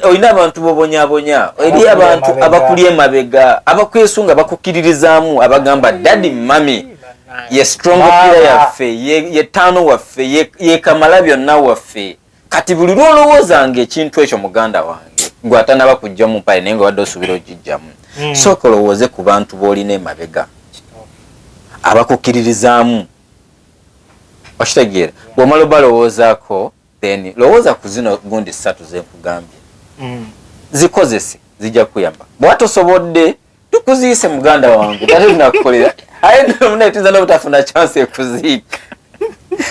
olina abantu bobonyabonya eri Abakuli abantu emabega. Abakuli emabega, abakwesunga, bakukkiririzaamu, abagamba daddy, mummy ye strong Baba. pillar yaffe, ye taano waffe, ye kamala byonna waffe. Kati buli lwolowoozanga ekintu ekyo, muganda wange, gwe atanaba kujja mu mpale naye nga wadde osuubira ogijjamu, sooka olowooze ku bantu b'olina emabega abakukkiririzaamu. Okitegeera? Bw'omala obalowoozaako, then lowooza ku zino gundi ssatu zenkugambye. Zikozese, zijja kuyamba. Bw'aba tosobodde, tukuziise, muganda wange, ate tunakukolera. Aye naye tuyinza n'obutafuna chance ekuziika.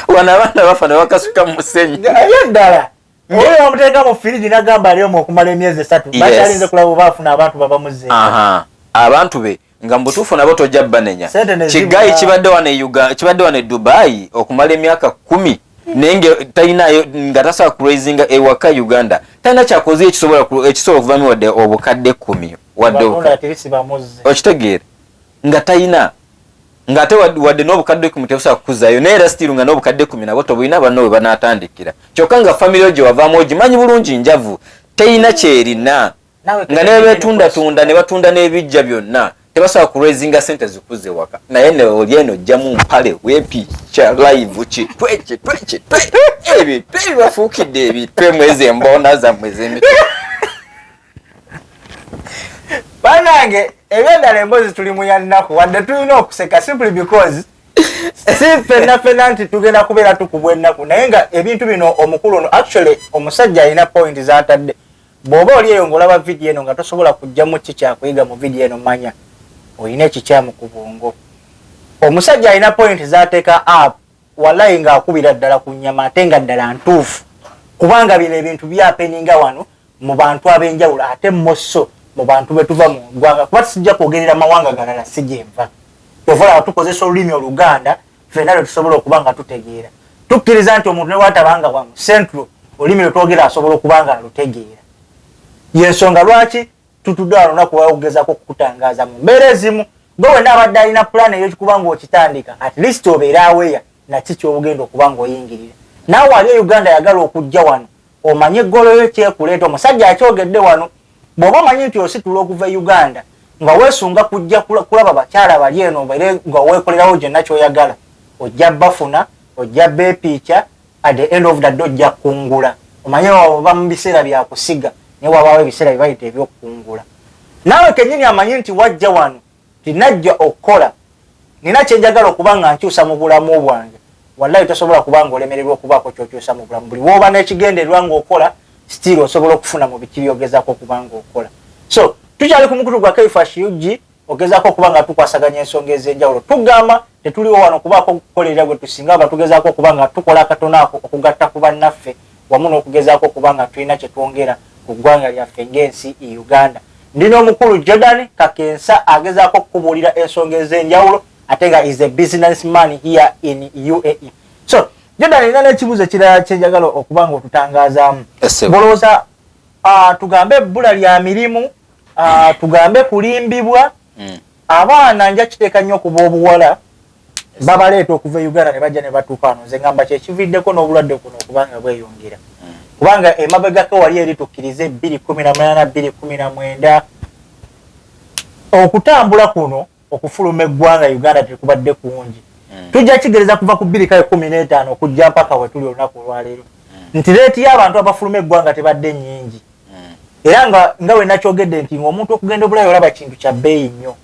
Wano abaana bafa ne bakasuka mu musenyu. Ebyeddala, oyo bamuteeka mu firiji nagamba ali omwo okumala emyezi 3. Bakyalinze kulaba oba afuna abantu babamuzze. Aha, abantu be nga mu butuufu nabo tojja banenya. Sente ne zibula. Kigayi kibadde wano e kibadde wano e Dubai okumala emyaka 10, naye nga talinayo, nga tasobola kuraisinga ewaka Uganda, talina kyakoze ekisobola okuvamu wadde obukadde 10, wadde Batunda obukadde atirisi bamuzze. Okitegeera nga talina, ng'ate wadde n'obukadde 10 tebusobola kukuzaayo, naye era still nga n'obukadde 10 nabo tobulina. Banno we banaatandikira, kyokka nga family yo gye wavaamu ogimanyi bulungi njavu, teyina kyerina. Nawe Nga ne betundatunda ne batunda n'ebijja byonna, tebasobola kuraisinga sente zikuze waka. Naye ne oli eno ojjamu mpale, weepica live, kitwe kitwe kitwe, ebitwe bibafuukidde ebitwe mwezi emboona zammwe ez'emitwe. Banange, ebyeddala emboozi tuli mu yannaku, wadde tulina okuseka, simply because si ffenna ffenna nti tugenda kubeera tukubwa ennaku. Naye nga ebintu bino, omukulu ono, actually omusajja alina point z'atadde. Bw'oba oli eyo ng'olaba vidiyo eno nga tosobola kugjamu ki kyakuyiga mu vidiyo eno, manya olina ekikyamu ku bwongo. Omusajja alina point z'ateeka up, wallahi ng'akubira ddala ku nnyama, ate nga ddala ntuufu, kubanga bino ebintu byahappeninga wano mu bantu ab'enjawulo, ate moso mu bantu betuva mu ggwanga, kuba sijja kwogerera mawanga galala, si gyenva. Kyova olaba tukozesa olulimi Oluganda ffenna lwe tusobola okuba nga tutegeera. Tukkiriza nti omuntu ne bwatabanga wa mu Central, olulimi lwe twogera asobola okuba nga alutegeera. Yensonga lwaki tutudde wano olunaku lwakugezako okukutangaaza mu mbeera ezimu. Gwe wenna abadde alina pulaani ey'okuba ng'okitandika, at least obeere aweya naki kyobugenda okuba ng'oyingirira. Naawe ali e Uganda ayagala okujja wano, omanye goal yo kyekuleeta. Omusajja akyogedde wano. Bw'oba omanyi nti ositula okuva e Uganda nga weesunga kujja kulaba bakyala bali eno, obeere nga weekolerawo gyonna kyoyagala, ojja bafuna, ojja beepiica, at the end of the day ojja kungula. Omanye oba mu biseera byakusiga, naye wabaawo ebiseera bye bayita ebyokukungula. Naawe kennyini amanyi nti wajja wano, tinajja okukola, nina kyenjagala okuba nga nkyusa mu bulamu bwange. Wallahi tosobola kuba nga olemererwa okubaako kyokyusa mu bulamu. Buli wooba n'ekigendererwa ng'okola, still osobola okufuna mu biki byogezako okuba ng'okola. So tukyali ku mukutu gwa Kaifash UG, ogezaako okuba nga tukwasaganya ensonga ez'enjawulo. Tugamba tetuliwo wano kubaako kukolerera gwe tusinga, aba tugezaako okuba nga tukola akatono ako okugatta ku bannaffe wamu n'okugezaako okuba nga tulina kye twongera ku ggwanga lyaffe ng'ensi Uganda. Ndi n'omukulu Jordan Kakensa, agezaako okukubuulira ensonga ez'enjawulo, ate nga is a business man here in UAE. So Jordan, nina n'ekibuuzo ekirala kyenjagala okuba nga otutangazaamu. Ng'olowooza, tugambe ebbula lya mirimu, tugambe kulimbibwa, abaana nja kiteeka nnyo okuba obuwala babaleeta okuva e Uganda ne bajja ne batuuka wano. Nze ngamba kyekividdeko n'obulwadde kuno okuba nga bweyongera, kubanga emabegako wali eri, tukkirize 2018, 2019, okutambula kuno okufuluma eggwanga Uganda tekubadde kungi. Tujja kigereza kuva ku 2015 okujja mpaka we tuli olunaku olwaleero nti rate y'abantu abafuluma eggwanga tebadde nnyingi. Era nga we nakyogedde nti ng'omuntu okugenda obulayo olaba kintu kya bbeeyi nnyo,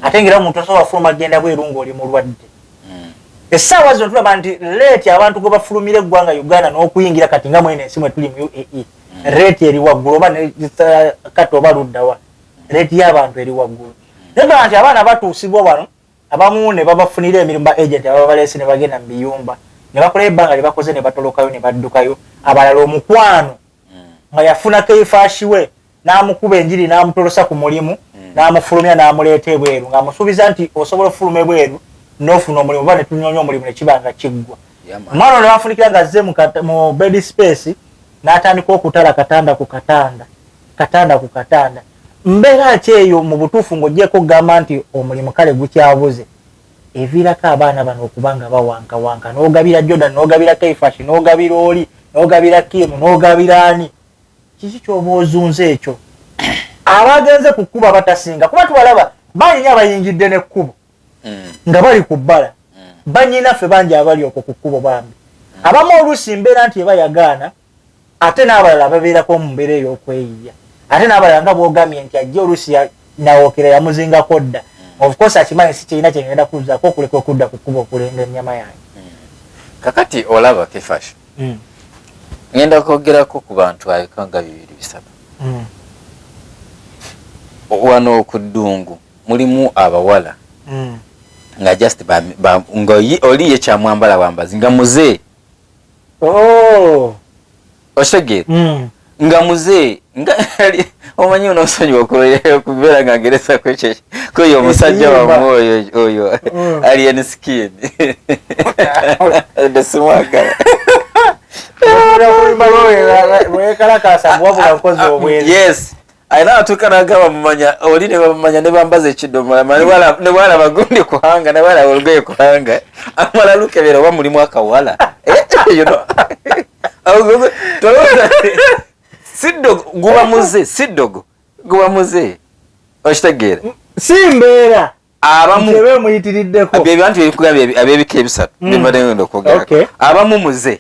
ate ngera omuntu osobola fuluma genda bweru ng'oli mulwadde. Essaawa zino tulaba nti rate abantu gwe bafulumira eggwanga Uganda n'okuyingira kati nga mwene ensi mwe tuli mu UAE, rate eri waggulu, oba kati oba luddawa, rate y'abantu eri waggulu. Naye nti abaana batuusibwa wano, abamu ne babafunira emirimu ba agent ababa baleese, ne bagenda mu biyumba ne bakola ebbanga lye bakoze ne batolokayo ne baddukayo. Abalala omukwano nga yafuna keifashi we n'amukuba enjiri n'amutolosa ku mulimu, n'amufulumya n'amuleeta ebweru ng'amusuubiza nti osobola ofuluma ebweru n'ofuna omulimu, oba ne tunyonya omulimu ne kiba nga kiggwa. Omwana ono bafunikira nga azze mu bed space n'atandika okutala katanda ku katanda, katanda ku katanda. Mbeera ki eyo mu butuufu, ng'ogyeko okugamba nti omulimu kale gukyabuze, eviirako abaana bano okuba nga bawankawanka, n'ogabira Jordan, n'ogabira Kaifashi, n'ogabira oli, n'ogabira Kim, n'ogabira ani? Kiki kyoba ozunze ekyo? Abagenze ku kkubo abatasinga kuba tubalaba bangi abayingidde n'ekkubo nga bali ku bbala. Bannyinaffe bangi abali okwo ku kkubo bambi, abamu oluusi mbeera nti eba yagaana, ate n'abalala babeerako mu mbeera ey'okweyiya, ate n'abalala nga bw'ogambye nti ajja oluusi nawookera yamuzingako dda. Of course akimanyi si kirina kyengenda kuzzaako okuleka okudda ku kkubo okulenga ennyama yange. Kakati olaba Kefash, ngenda kwogerako ku bantu abika nga bibiri bisatu. Wano ku ddungu mulimu abawala nga just nga oli ye kyamwambala bwambazi nga muzee. Oh. Okitegeera? Nga muzee, nga omanyi onosonyiwa okubeera nga ngereza kweyo omusajja wamu oyo Alien Skin, simwagala. Wekalakasa wabula nkozi obwenzi. Yes, alina atuuka nagamba mumanya oli ne bamumanya ne bambaza ekidomola ne bwalaba gundi kuhanga ne bwalaba olugoye kuhanga amala lukebera oba mulimu akawala. Eh, you know, si ddogo guba muze, si ddogo guba muze, okitegeera? Si mbeera. Abamu muyitiriddeko. Byebantu ebikugambye ab'ebika ebisatu byembadde ngenda okwogerako. Abamu muze.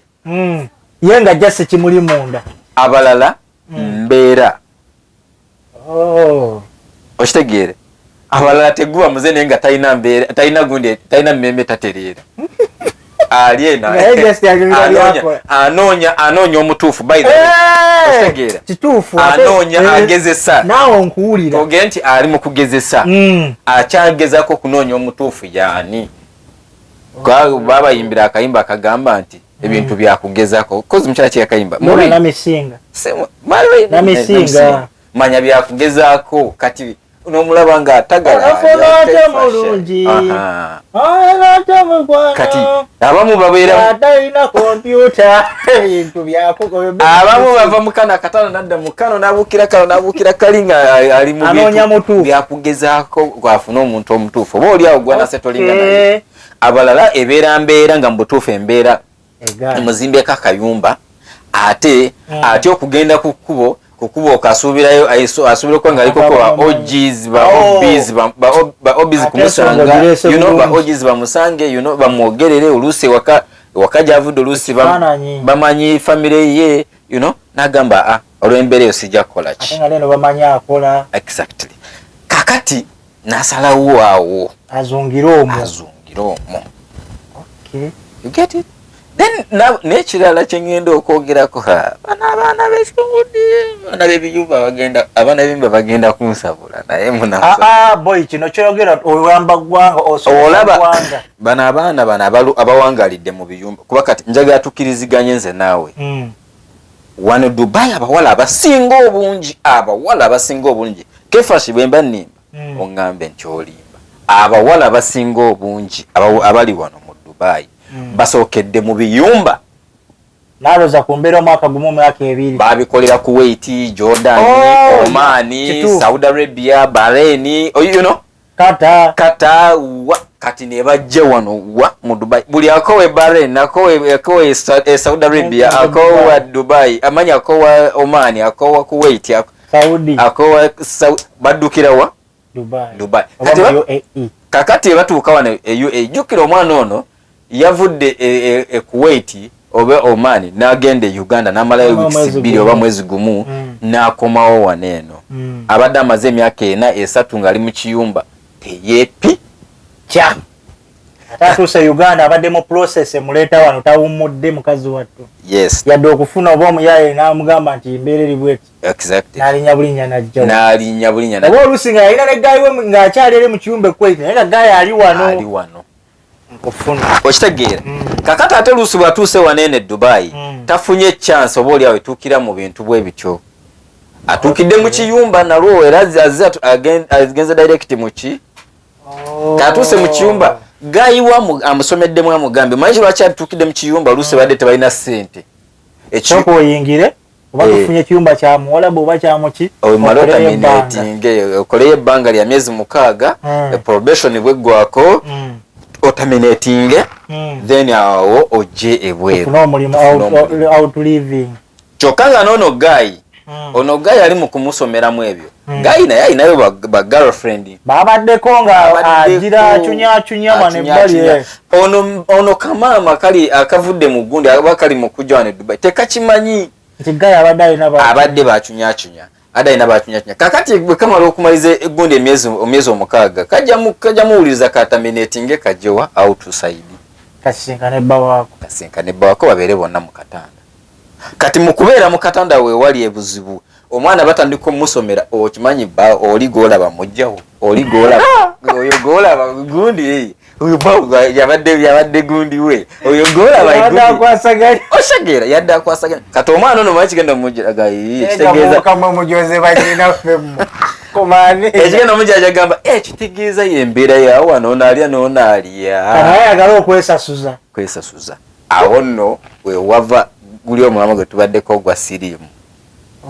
Ye nga jasi kimuli munda. Abalala mbeera. Oh. Okitegeere? Abalala teguba muze, naye nga talina mbeera, talina gundi, talina mmeme, tatereera, ali eno anoonya omutuufu. By the way, okitegeera? Kituufu. Anoonya, agezesa. Naawe nkuwulira. Ogende nti ali mu kugezesa, akyagezako okunoonya omutuufu yaani. Babayimbira akayimba akagamba nti ebintu byakugezako kozi mukyala kyeyakayimba. Namisinga. Namisinga. Manya byakugezaako, kati nomulaba nga atagala. Mulungi ate mukwano. Kati abamu babeera atalina kompyuta, ebintu abamu bava mu kano akatano nadda mu kano, nabuukira kano, nabuukira kali, nga ali mu Anoonya mutuufu. Byakugezaako gwafuna omuntu omutuufu, oba oli awo gwanase tolinga naye. Abalala ebeera mbeera, nga mu butuufu embeera emuzimbyeko akayumba, ate ate okugenda ku kkubo, ku kkubo okasuubirayo, asuubira okuba nga aliko ba OGs, ba OBs, ba OBs kumusanga, you know, ba OGs bamusange, you know, bamwogerere oluusi ewaka, ewaka gyavudde, oluusi bamanyi famire ye, you know, n'agamba, "Ah, olw'embeera eyo sijja kukola ki." Ate nga neno bamanyi akola. Exactly. Kakati n'asalawo awo azungire omwo. Azungire omwo. You get it? Then n'ekirala kye ŋŋenda okwogerako, bano abaana b'esaudi, abaana b'ebiyumba bagenda, abaana b'ebiyumba bagenda kunsabula, naye munaboy ah, kino kyoyogera oyamba ggwanga. Olaba bano abaana bano abawangalidde mu biyumba, kuba kati njagala tukkiriziganye nze naawe. Wano Dubai abawala abasinga obungi, abawala abasinga obungi, Kefashi, bwe mba nnimba oŋŋambe nti olimba, abawala abasinga obungi abali wano mu Dubai basookedde mu biyumba. Naloza ku mbeera omwaka gumu, omwaka 2. Babikolera Kuwait, Jordan, Oman, Saudi Arabia, Bahrain, oh, Qatar. Qatar wa kati ne bajja wano wa mu Dubai. Buli akowe Bahrain, akowe Saudi Arabia, akowa Dubai, amanya akowa Oman, akowa Kuwait, Saudi, akowa baddukira wa? Dubai. Dubai. Kakati batuuka wano e UAE, jjukira omwana ono yavudde e Kuwait oba Oman n'agenda e Uganda n'amalayo weeks 2 oba mwezi gumu, n'akomawo wano eno. Abadde amaze emyaka 4, 3 ng'ali mu kiyumba, teyeepi. Kya ate atuuse Uganda, abadde mu process emuleeta wano, tawummudde mukazi wattu. Yadde okufuna oba omuyaye n'amugamba nti embeera eri bweti. N'alinnya bulinnya najja. N'alinnya bulinnya. Oba oluusi nga yalina ne guy we ng'akyali eri mu kiyumba ekweti, naye nga guy ali wano. Ali wano. Nkufuna. Okitegeera? Kakati ate luusi bw'atuuse wano eno e Dubai, tafunye chance oba oli awo etuukira mu bintu bwe bityo, atuukidde mu kiyumba nalwo era azze agenze direct mu ki. Katuuse mu kiyumba, guy wa amusomeddemu, amugambye, manyi lwaki atuukidde mu kiyumba? Oluusi badde tebalina ssente. Sooka oyingire oba tufunye ekiyumba kya muwalabu oba kyamuki. Omale oterminatinge, okoleyo ebbanga lya myezi 6. Probation bweggwako, oterminatinge, then awo ojje ebweru. Ofune omulimu. Ofune omulimu. Out living. Kyokka nga noono guy, ono guy ali mu kumusomeramu ebyo. Guy naye alinayo ba girlfriend. Babaddeko nga Babaddeko. Agira acunyaacunya wano ebbali. Acunyaacunya. Ono kamaama kali akavudde mu gundi aba kali mu kujja wano e Dubai tekakimanyi. Nti guy abadde alina abadde bacunyaacunya, adde alina bacunyaacunya. Kakati bwe kamala okumaliza egundi emyezi 6, kajja muwuliriza, katerminatinge, kajjewa outside. Kasinkane bba waako. Kasinkane bba waako, babeere bonna mu katanda. Kati mu kubeera mu katanda weewali ebuzibu. Omwana batandika omusomera, okimanyi ba oli gwolaba mujjawo, oli gwolaba, oyo gwolaba gundi, oyo ba yabadde gundi we, oyo gwolaba Yabadde gundi. Akwasaganya. Oshageera, yadde akwasaganya. Kati omwana ono manyi kigenda omujjiraga kitegeeza Kamwe mujoze banyinaffe mmwe komani. Ekigenda omujjiraga gamba, kitegeeza yembeera yawo wano, onaalya n'onaalya. Naye ayagala okwesasuza. Kwesasuza. Awo nno wewava guli omulamwa gwe tubaddeko ogwa siriimu.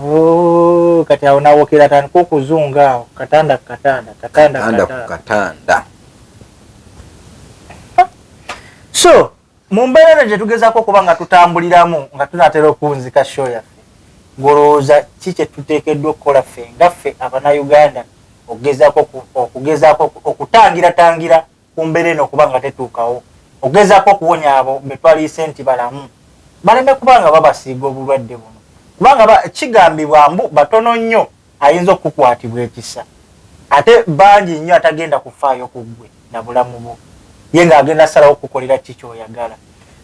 Oh, kati awo nawokera atandika okuzunga awo katanda ku katanda, katanda ku katanda ku katanda. Katanda. So mu mbeera eno gye tugezaako okuba nga tutambuliramu, nga tunaatera okuwunzika show yaffe, ng'olowooza ki kye tuteekeddwa okukola ffe nga ffe Abannayuganda okugezaako okutangiratangira ku mbeera eno okuba nga tetuukawo, okugezaako okuwonya abo be twaliise nti balamu baleme kuba nga babasiiga obulwadde buno, kubanga kigambibwa mbu batono nnyo ayinza okukukwatibwa ekisa, ate bangi nnyo atagenda kufaayo ku ggwe na bulamu bwo, ye ng'agenda asalawo okukukolera ki ky'oyagala.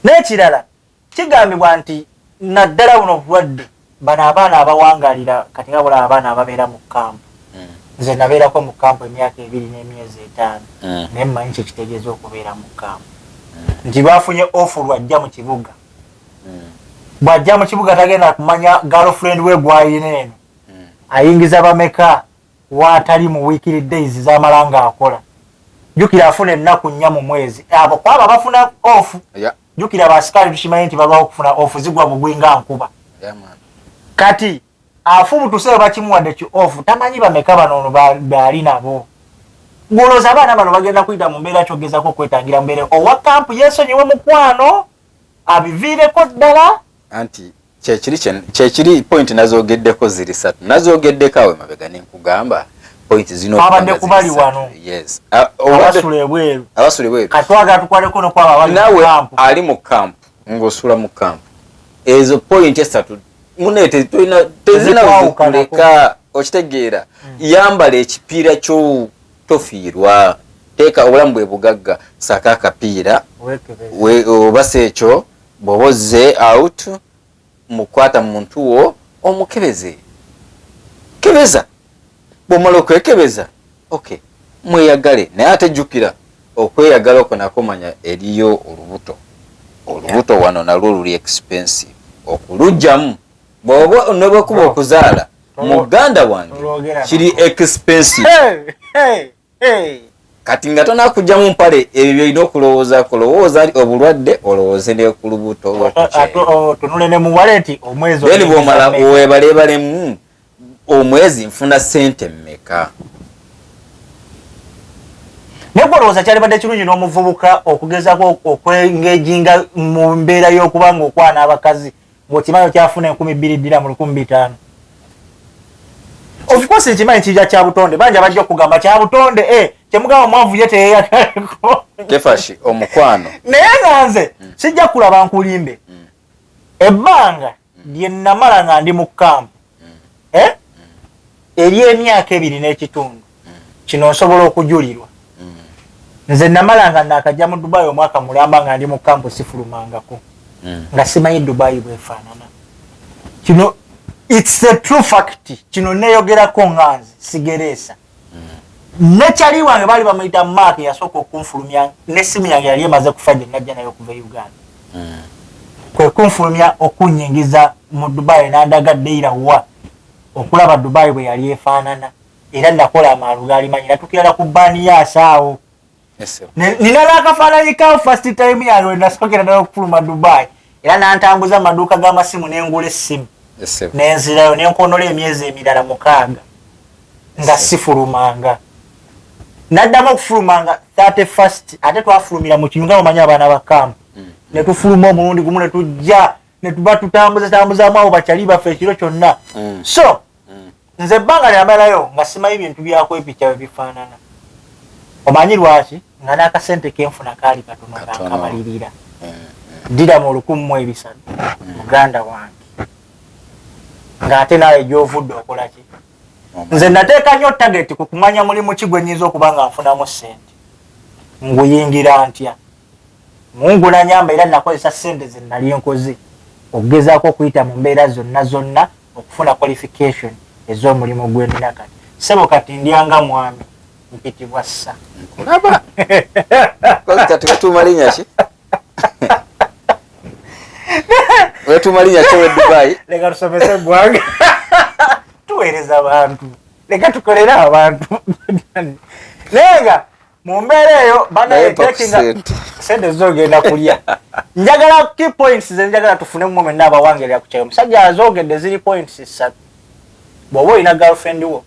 N'ekirala, kigambibwa nti naddala buno obulwadde, bano abaana abawangalira kati nga bulaba abaana ababeera mu kampu. Nze nabeerako mu kampu emyaka 2 n'emyezi 5. Naye mmanyi kyekitegeeza okubeera mu kampu, nti bafunye off lwajja mu kibuga. Bw'ajja mu kibuga tagenda kumanya girlfriend we gwayina eno ayingiza bameka waatali mu weekly days zamala ng'akola. Jjukira afuna ennaku 4 mu mwezi, abo kwabo bafuna off. Jjukira abasikaali tukimanyi nti balwawo okufuna off, zigwa bugwi nga nkuba. Yeah, man. Kati afubutuse bakimuwadde ki off, tamanyi bameka bano ono baali nabo. Ng'olowooza abaana bano bagenda kuyita mu mbeera kyogezako okwetangira mbeera owa kampu yeesonyiwe mukwano abiviireko ddala? Anti kyekiri kyekiri point nazogeddeko ziri satu, nazogeddeko awo emabega nenkugamba point zino. Twabadde okubanga kubali ziri ssatu. Wano. Yes. Abasula ebweru. Abasula ebweru. Katwagala tukwaleko nokwabo abali mu Naawe kampu. Ali mu kampu, ng'osula mu kampu, ezo point esatu mune tolina tezina Tezikwawukanako. kuleka. Okitegeera? Yambala ekipiira kyo, tofiirwa, teeka obulamu bwe bugagga, saka akapiira. Weekebeze. Oba si ekyo. Bw'oba ozze out, mukwata muntu wo omukebeze, kebeza. Bw'omala okwekebeza, okay, mweyagale. Naye ate jjukira okweyagala okwo nakwo manya eriyo olubuto. Olubuto wano nalwo luli expensive okulugjamu. Bw'oba nebwekuba okuzaala, muganda wange, kiri expensive. Hey, hey. Kati nga tonakugjamu mpale, ebyo byolina okulowoozaako. Lowooza obulwadde, olowooze ne ku lubuto. Tunule ne mu wallet omwezi. Then bwomala webalebalemu, omwezi nfuna sente mmeka? Naye gwe olowooza kyalibadde kirungi n'omuvubuka okugezaako okwengeginga mu mbeera y'okuba nga okwana abakazi ng'okimanyi okyafuna 2000 ddira mu 1500? Of course nkimanyi kijja kya butonde, bangi abajja okugamba kya butonde, eh, kyemugamba omwavu ye teyeyagaleko. Kefashi omukwano. Naye nga nze sijja kulaba nkulimbe, ebbanga lye namala nga ndi mu kampu, eh? Ery'emyaka 2.5, kino nsobola okujulirwa. Nze namala nga nakajja mu Dubai omwaka mulamba nga ndi mu kampu, sifulumangako, nga simanyi Dubai bwefaanana. Kino it's a true fact, kino neyogerako nga nze sigereesa. Nekyali wange baali bamuyita Mark, yasooka okunfulumya n'essimu yange yali emaze kufa gye najja nayo okuva e Uganda. Kwe kunfulumya okunyingiza mu Dubai, nandaga Deira wa okulaba Dubai bwe yali efaanana. Era nakola amaalu gaalimanyi natukirala ku Baniyas awo. Nina n'akafaananyi ka first time yange we nasookera ddala okufuluma Dubai. Era nantambuza mu maduuka g'amasimu nengula essimu, nenzirayo nenkonola emyezi emirala 6 nga sifulumanga. Naddamu okufulumanga 31st, ate twafulumira mu kinyuga, omanyi abaana ba kampu, ne tufuluma omulundi gumu ne tujja ne tuba tutambuza tambuzaamu abo bakyali baffe ekiro kyonna. So nze ebbanga lyamalayo nga simanyi bintu byakwepicha bwe bifaanana. Omanyi lwaki? Nga n'akasente kenfuna kaali katono, kankabalirira ddira mu 1300, muganda wange, ng'ate naawe gy'ovudde okola ki? Nze nateeka nnyo target ku kumanya mulimu ki gwe nnyinza okuba nga nfunamu ssente, nguyingira ntya. Mungu nanyamba, era nakozesa ssente ze nali nkoze okugezaako okuyita mu mbeera zonna zonna okufuna qualification ez'omulimu gwenina kati. Sebo, kati ndyanga mwami, mpitibwa ssa. Nkulaba. Kati wetuuma linnya ki? Wetuuma linnya ki owe Dubai? Leka tusomese eggwanga, tuweereza abantu, leka tukolere abantu. Naye nga mu mbeera eyo banatekinga sente zogenda kulya. Njagala key points ze njagala tufune mu mwenna abawangerera ku kyayo. Omusajja azogedde ziri points ssatu. Bw'oba olina girlfriend wo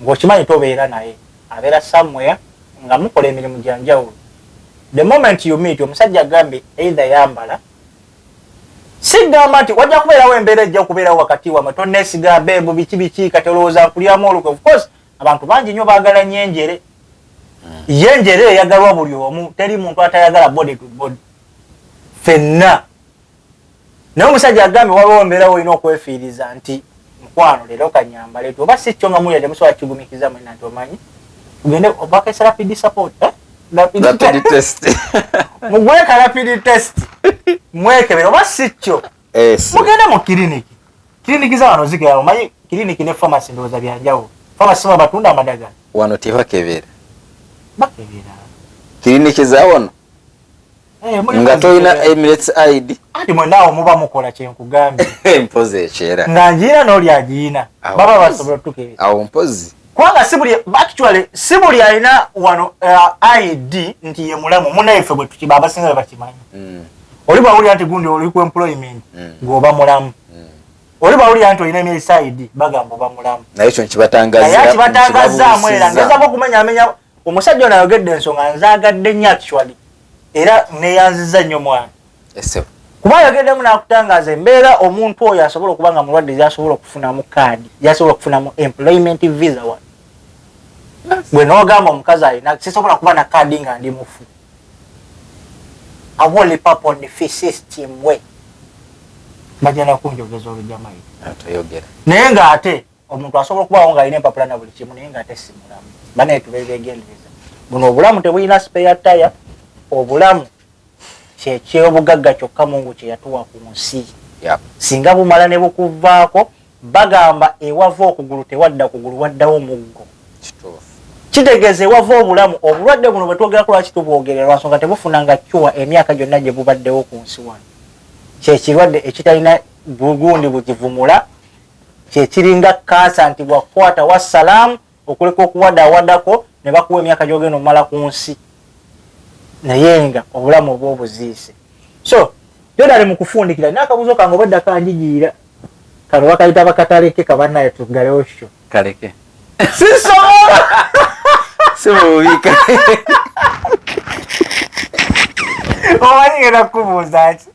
ng'okimanyi tobeera naye, abeera somewhere nga mukola emirimu gya njawulo, the moment you meet, omusajja agambye either yambala. Sigamba nti wajja kubeerawo embeera ejja okubeerawo wakati wamwe, tonneesiga beebu biki biki, kati olowooza nkulyamu olukwe. Of course abantu bangi nnyo baagala nnyo enjere. Ye enjere eyagalwa buli omu, teri muntu atayagala body to body, ffenna. Naye omusajja agambye waliwo embeera wolina okwefiiriza nti mukwano leero kanyambale ti, oba si kyo nga mulya temusobola kigumikiza mwena, nti omanyi tugende obakesa rapid support, eh? Rapid test. Mugweka rapid test mwekebere, oba si kyo mugende mu kiriniki. Kiriniki za wano zikera, omanyi kiriniki ne pharmacy ndowooza byanjawulo. Pharmacy mwe batunda amadagala. Wano tebakebera. Bakebera. Kiriniki za wano Eh, nga tolina Emirates ID. Anti mwenaawo muba mukola, kyenkugambye. Mpozi ekyera. Nga njiina n'oli agiina, baba basobola otutukebera. Awo mpozi. Kubanga si buli, actually si buli alina wano ID nti ye mulamu. Munaife bwe tukiba abasinga bwe bakimanyi. Oli bwawulira nti gundi oli ku employment, ng'oba mulamu. Oli bwawulira nti olina Emirates ID, bagamba oba mulamu. Naye ekyo nkibatangazira. Naye akibataangazaamu era ngezaako okumenyamenya. Omusajja ono ayogedde ensonga nzaagadde nnyo actually, era neyanziza nnyo mwana, kuba ayogeddemu n'akutangaaza embeera omuntu oyo asobola okuba nga mulwadde gyasobola okufunamu kaadi, gyasobola okufunamu employment visa wano. Gwe n'ogamba omukazi alina sisobola kuba na kaadi nga ndi mufu, awoli papo the system we bajja nakunjogeza olujamayi. Toyogera. Naye ng'ate omuntu asobola okubaawo ng'alina empapula na buli kimu, naye ng'ate si mulamu. Banaye tube begendereza, buno obulamu tebulina spare tire. Obulamu Kyekyobugagga kyokka Mungu kye yatuwa ku nsi. Singa bumala ne bukuvaako, bagamba ewava okugulu tewadda kugulu, waddawo muggo. Kitegeeza ewava obulamu. Obulwadde buno bwe twogerako lwaki tubwogerera? Lwansonga tebufunanga cure emyaka gyonna gye bubaddewo ku nsi wano. Kyekirwadde ekitalina bugundi bukivumula, kyekiringa kansa nti bwakukwata wassalaamu, okuleka okuwadawadako ne bakuwa emyaka gyogenda omumala ku nsi, naye nga obulamu oba obuziise. So Jordan, mu kufundikira n'akabuuzo kange obadda kanjigiira kano bakayita bakataleke kabanaye tuggalewo show. Kaleke. Sisobola. Simubiika. Omanyi ngenda kukubuuza ki?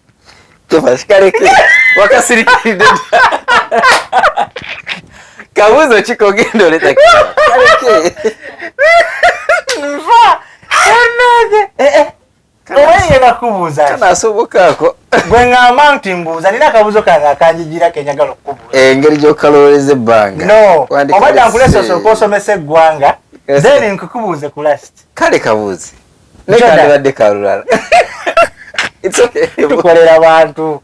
Kefa kaleke wakasirikiridde kabuuzo ki kogenda oleta kaleke. Nfa enege. Omanyi ngenda kukubuuza ki? Kanasobokaako. Gwe ŋŋamba nti mbuuza, nina akabuuzo kange akanjigira kenjagala okukubuuza. Engeri gy'okalowoleza ebbanga. No, obadda nkulesa osooka osomesa eggwanga, then nkukubuuze ku last. Kale kabuuze naye kandibadde kalulala. It's okay. Tukolera bantu.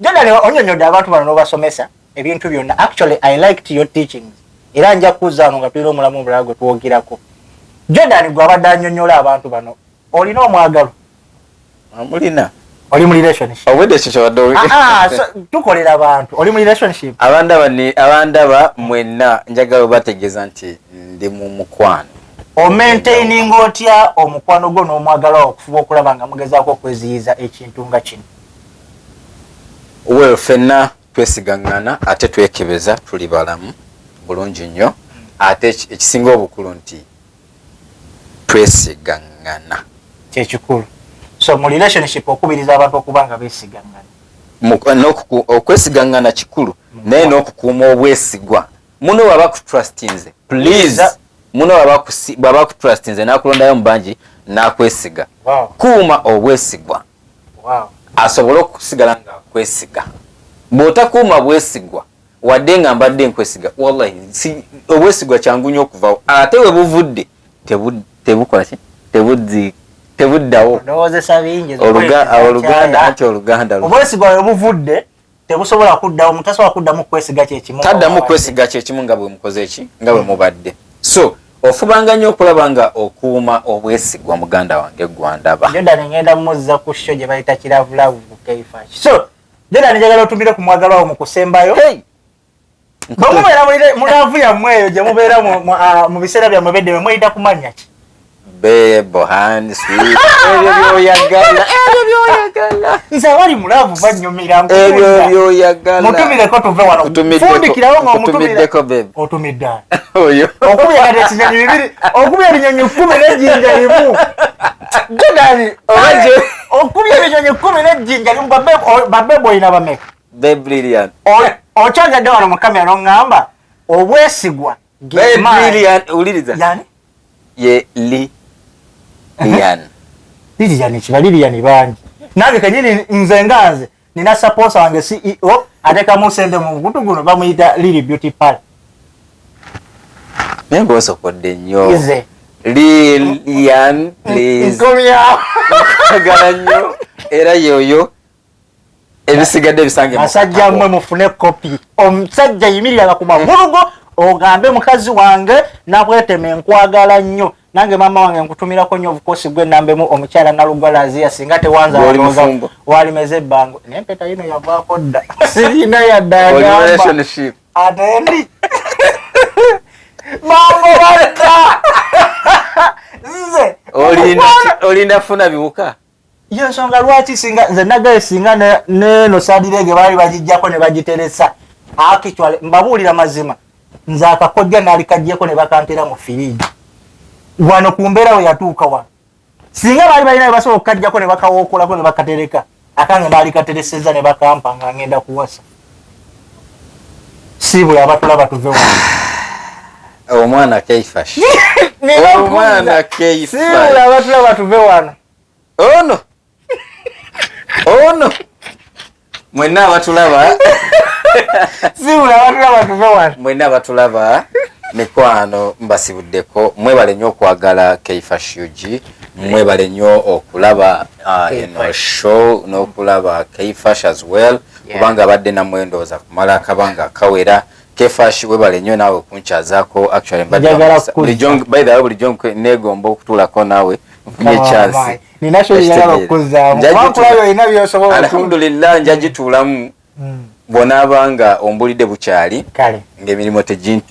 Jordan, onyonyodde abantu bano n'obasomesa ebintu byonna. Actually, I liked your teachings, era nja kukuza wano nga tulina omulamu omulala gwe twogerako. Jordan, gwe abadde anyonyola abantu bano, olina omwagalo? Mulina. Oli mu relationship? Obwedde ekyo kyobadde Ah, ah, so, tukolera abantu, oli mu relationship? Abandaba ni abandaba mwenna, njagala obategeeza nti ndi mu mukwano. Omaintaininga otya omukwano gwo n'omwagalwa okufuba okulaba nga mugezaako okweziyiza ekintu nga kino? Well, ffenna twesigaŋŋana ate twekebeza, tuli balamu bulungi nnyo, ate ekisinga obukulu nti twesigaŋŋana. Kyekikulu. So mu relationship okubiriza abantu okuba nga beesigaŋŋana. Okwesigaŋŋana kikulu, naye n'okukuuma obwesigwa. Muno bwaba kutrustinze, please, muno bwaba kutrustinze n'akulondayo mu bangi n'akwesiga, kuuma obwesigwa asobole okusigala nga akwesiga. Bw'otakuuma bwesigwa, wadde nga mbadde nkwesiga, wallahi obwesigwa kyangu nnyo okuvawo, ate we buvudde tebukola ki, tebuddawo. Ndowoozesa bingi. Oluganda anti oluganda. Obwesigwa we buvudde tebusobola kuddawo, omuntu tasobola kuddamu kwesiga kyekimu. Taddamu kwesiga kyekimu nga bwe mukoze ki, nga bwe mubadde. So ofubanga nnyo okulaba nga okuuma obwesigwa, muganda wange gwandaba. Jordan ngenda muzza ku show gye bayita Kiravulavu ku Kfh. So Jordan, njagala otumire ku mwagalwa wo mu kusembayo. Hey! Bwe mubeera mu love yammwe eyo gye mubeera mu biseera byammwe bedde, mweyita kumanya ki? Babe, honey, sweet, ebyo byoyagala, ebyo byoyagala. Nze abali mu love bannyumira. Ebyo byoyagala. Mutumireko tuve wano. Fundikirawo nga omutumira. Nkutumiddeko, babe. Otumidde ani? Oyo. Okubye kati ekinyonyi bibiri, okubye ebinyonyi 10 n'ejjinja limu. Jordan, Oba okubye ebinyonyi 10 n'ejjinja limu. Babe olina bameka? Babe Lilian. Okyagadde wano mu kamera n'oŋŋamba obwesigwa. Babe Lilian, wuliriza. Yani? Ye li Lilian. Lilian kiba Lilian bangi. Nange kenyini nze nga nze nina sponsor wange CEO atekamu sente mu mukutu guno, bamuyita Lily Beauty Parlor. Naye ng'osokodde nnyo. Ize. Lilian, please. Nkomyawo. Njagala nnyo era yoyo, ebisigadde bisange mu Basajja katabo. mmwe mufune kopi. Omusajja yimiriranga ku magulu go ogambe mukazi wange nabwetema enkwagala nnyo. Nange maama wange nkutumirako nnyo obukosi gwe nambemu omukyala Nalugwa Lazia, singa tewanza Gw'oli alowooza mufumbo. Walimeze ebbango. Naye empeta yino yavaako dda, sirina yadde. Oli Agamba relationship. Ate ndi mango badda nze. Olinda funa biwuka. Yensonga lwaki singa nze nagaye singa neno sadirege baali bagijjako ne bagiteresa. Actually, mbabuulira mazima, nze akakojja naali kajjeko ne bakantera mu firiji wano ku mbeera we yatuuka wano. Singa baali balina bwe basobola okukajjako ne bakawookolako ne bakatereka, akange naali kateresezza ne bakampa nga ngenda kuwasa. Siibula abatulaba tuve wano. Omwana Keifash. Nina Omwana okuwuliza. Keifash. Siibula abatulaba tuve wano. Ono ono mwenna abatulaba. Siibula abatulaba tuve wano. Mwenna abatulaba, mikwano, mbasibuddeko, mwebale nnyo okwagala Keifash UG. Mwebale nnyo okulaba eno show n'okulaba Kfash as well, kubanga abadde nammwe ndowooza kumala akabanga akawera. Kfash, webale nnyo naawe okunkyazaako. Actually, by the way, bulijjo neegomba okutuulako naawe, nfunye chance. Alhamdulillah, njagituulamu bw'onaabanga ombulidde bukyali ng'emirimu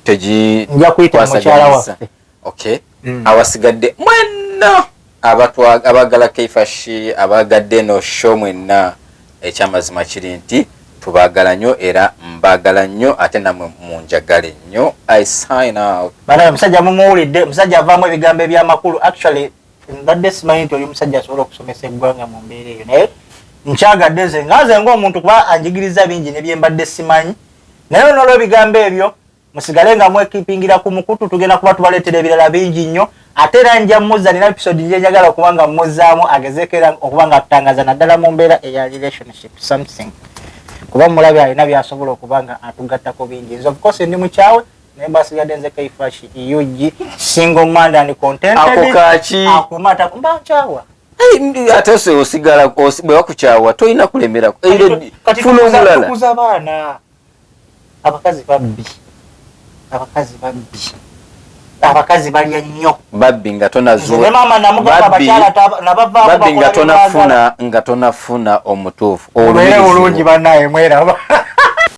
tegikwasaganyisa. Okay, awasigadde mwenna abagala Kfash, abagadde eno show mwenna, ekyamazima kiri nti tubaagala nnyo era mbaagala nnyo, ate namwe munjagale nnyo. I sign out. Banaye, omusajja mumuwulidde, omusajja avaamu ebigambo ebyamakulu. Actually, mbadde simanyi nti oli musajja asobola okusomesa eggwanga mu mbeera eyo, naye nkyagadde nze nga nze ng'omuntu, kuba anjigiriza bingi ne bye mbadde simanyi. Naye n'olwebigambo ebyo, musigale nga mwekipingira ku mukutu, tugenda kuba tubaleetera ebirala bingi nnyo. Ate era nja muzza, nina episode nje njagala okuba nga muzaamu agezeeko era okuba nga atutangaza naddala mu mbeera eya relationship something, kuba mulabe alina byasobola okuba nga atugattako bingi. Nze of course ndi mukyawe, naye mbasigadde nze Kfash UG, single man and contented. Ako kaki? Akumata mba nkyawa. Ate osigala bwe bakukyawa tolina kulemerako, funa omulala. Tukuza baana. Abakazi babbi, abakazi babbi, abakazi balya nnyo. Babbi nga tonazuula maama namugamba abakyala nabavaako. Babbi nga tonafuna omutuufu. Obeere bulungi bannaye, mweraba.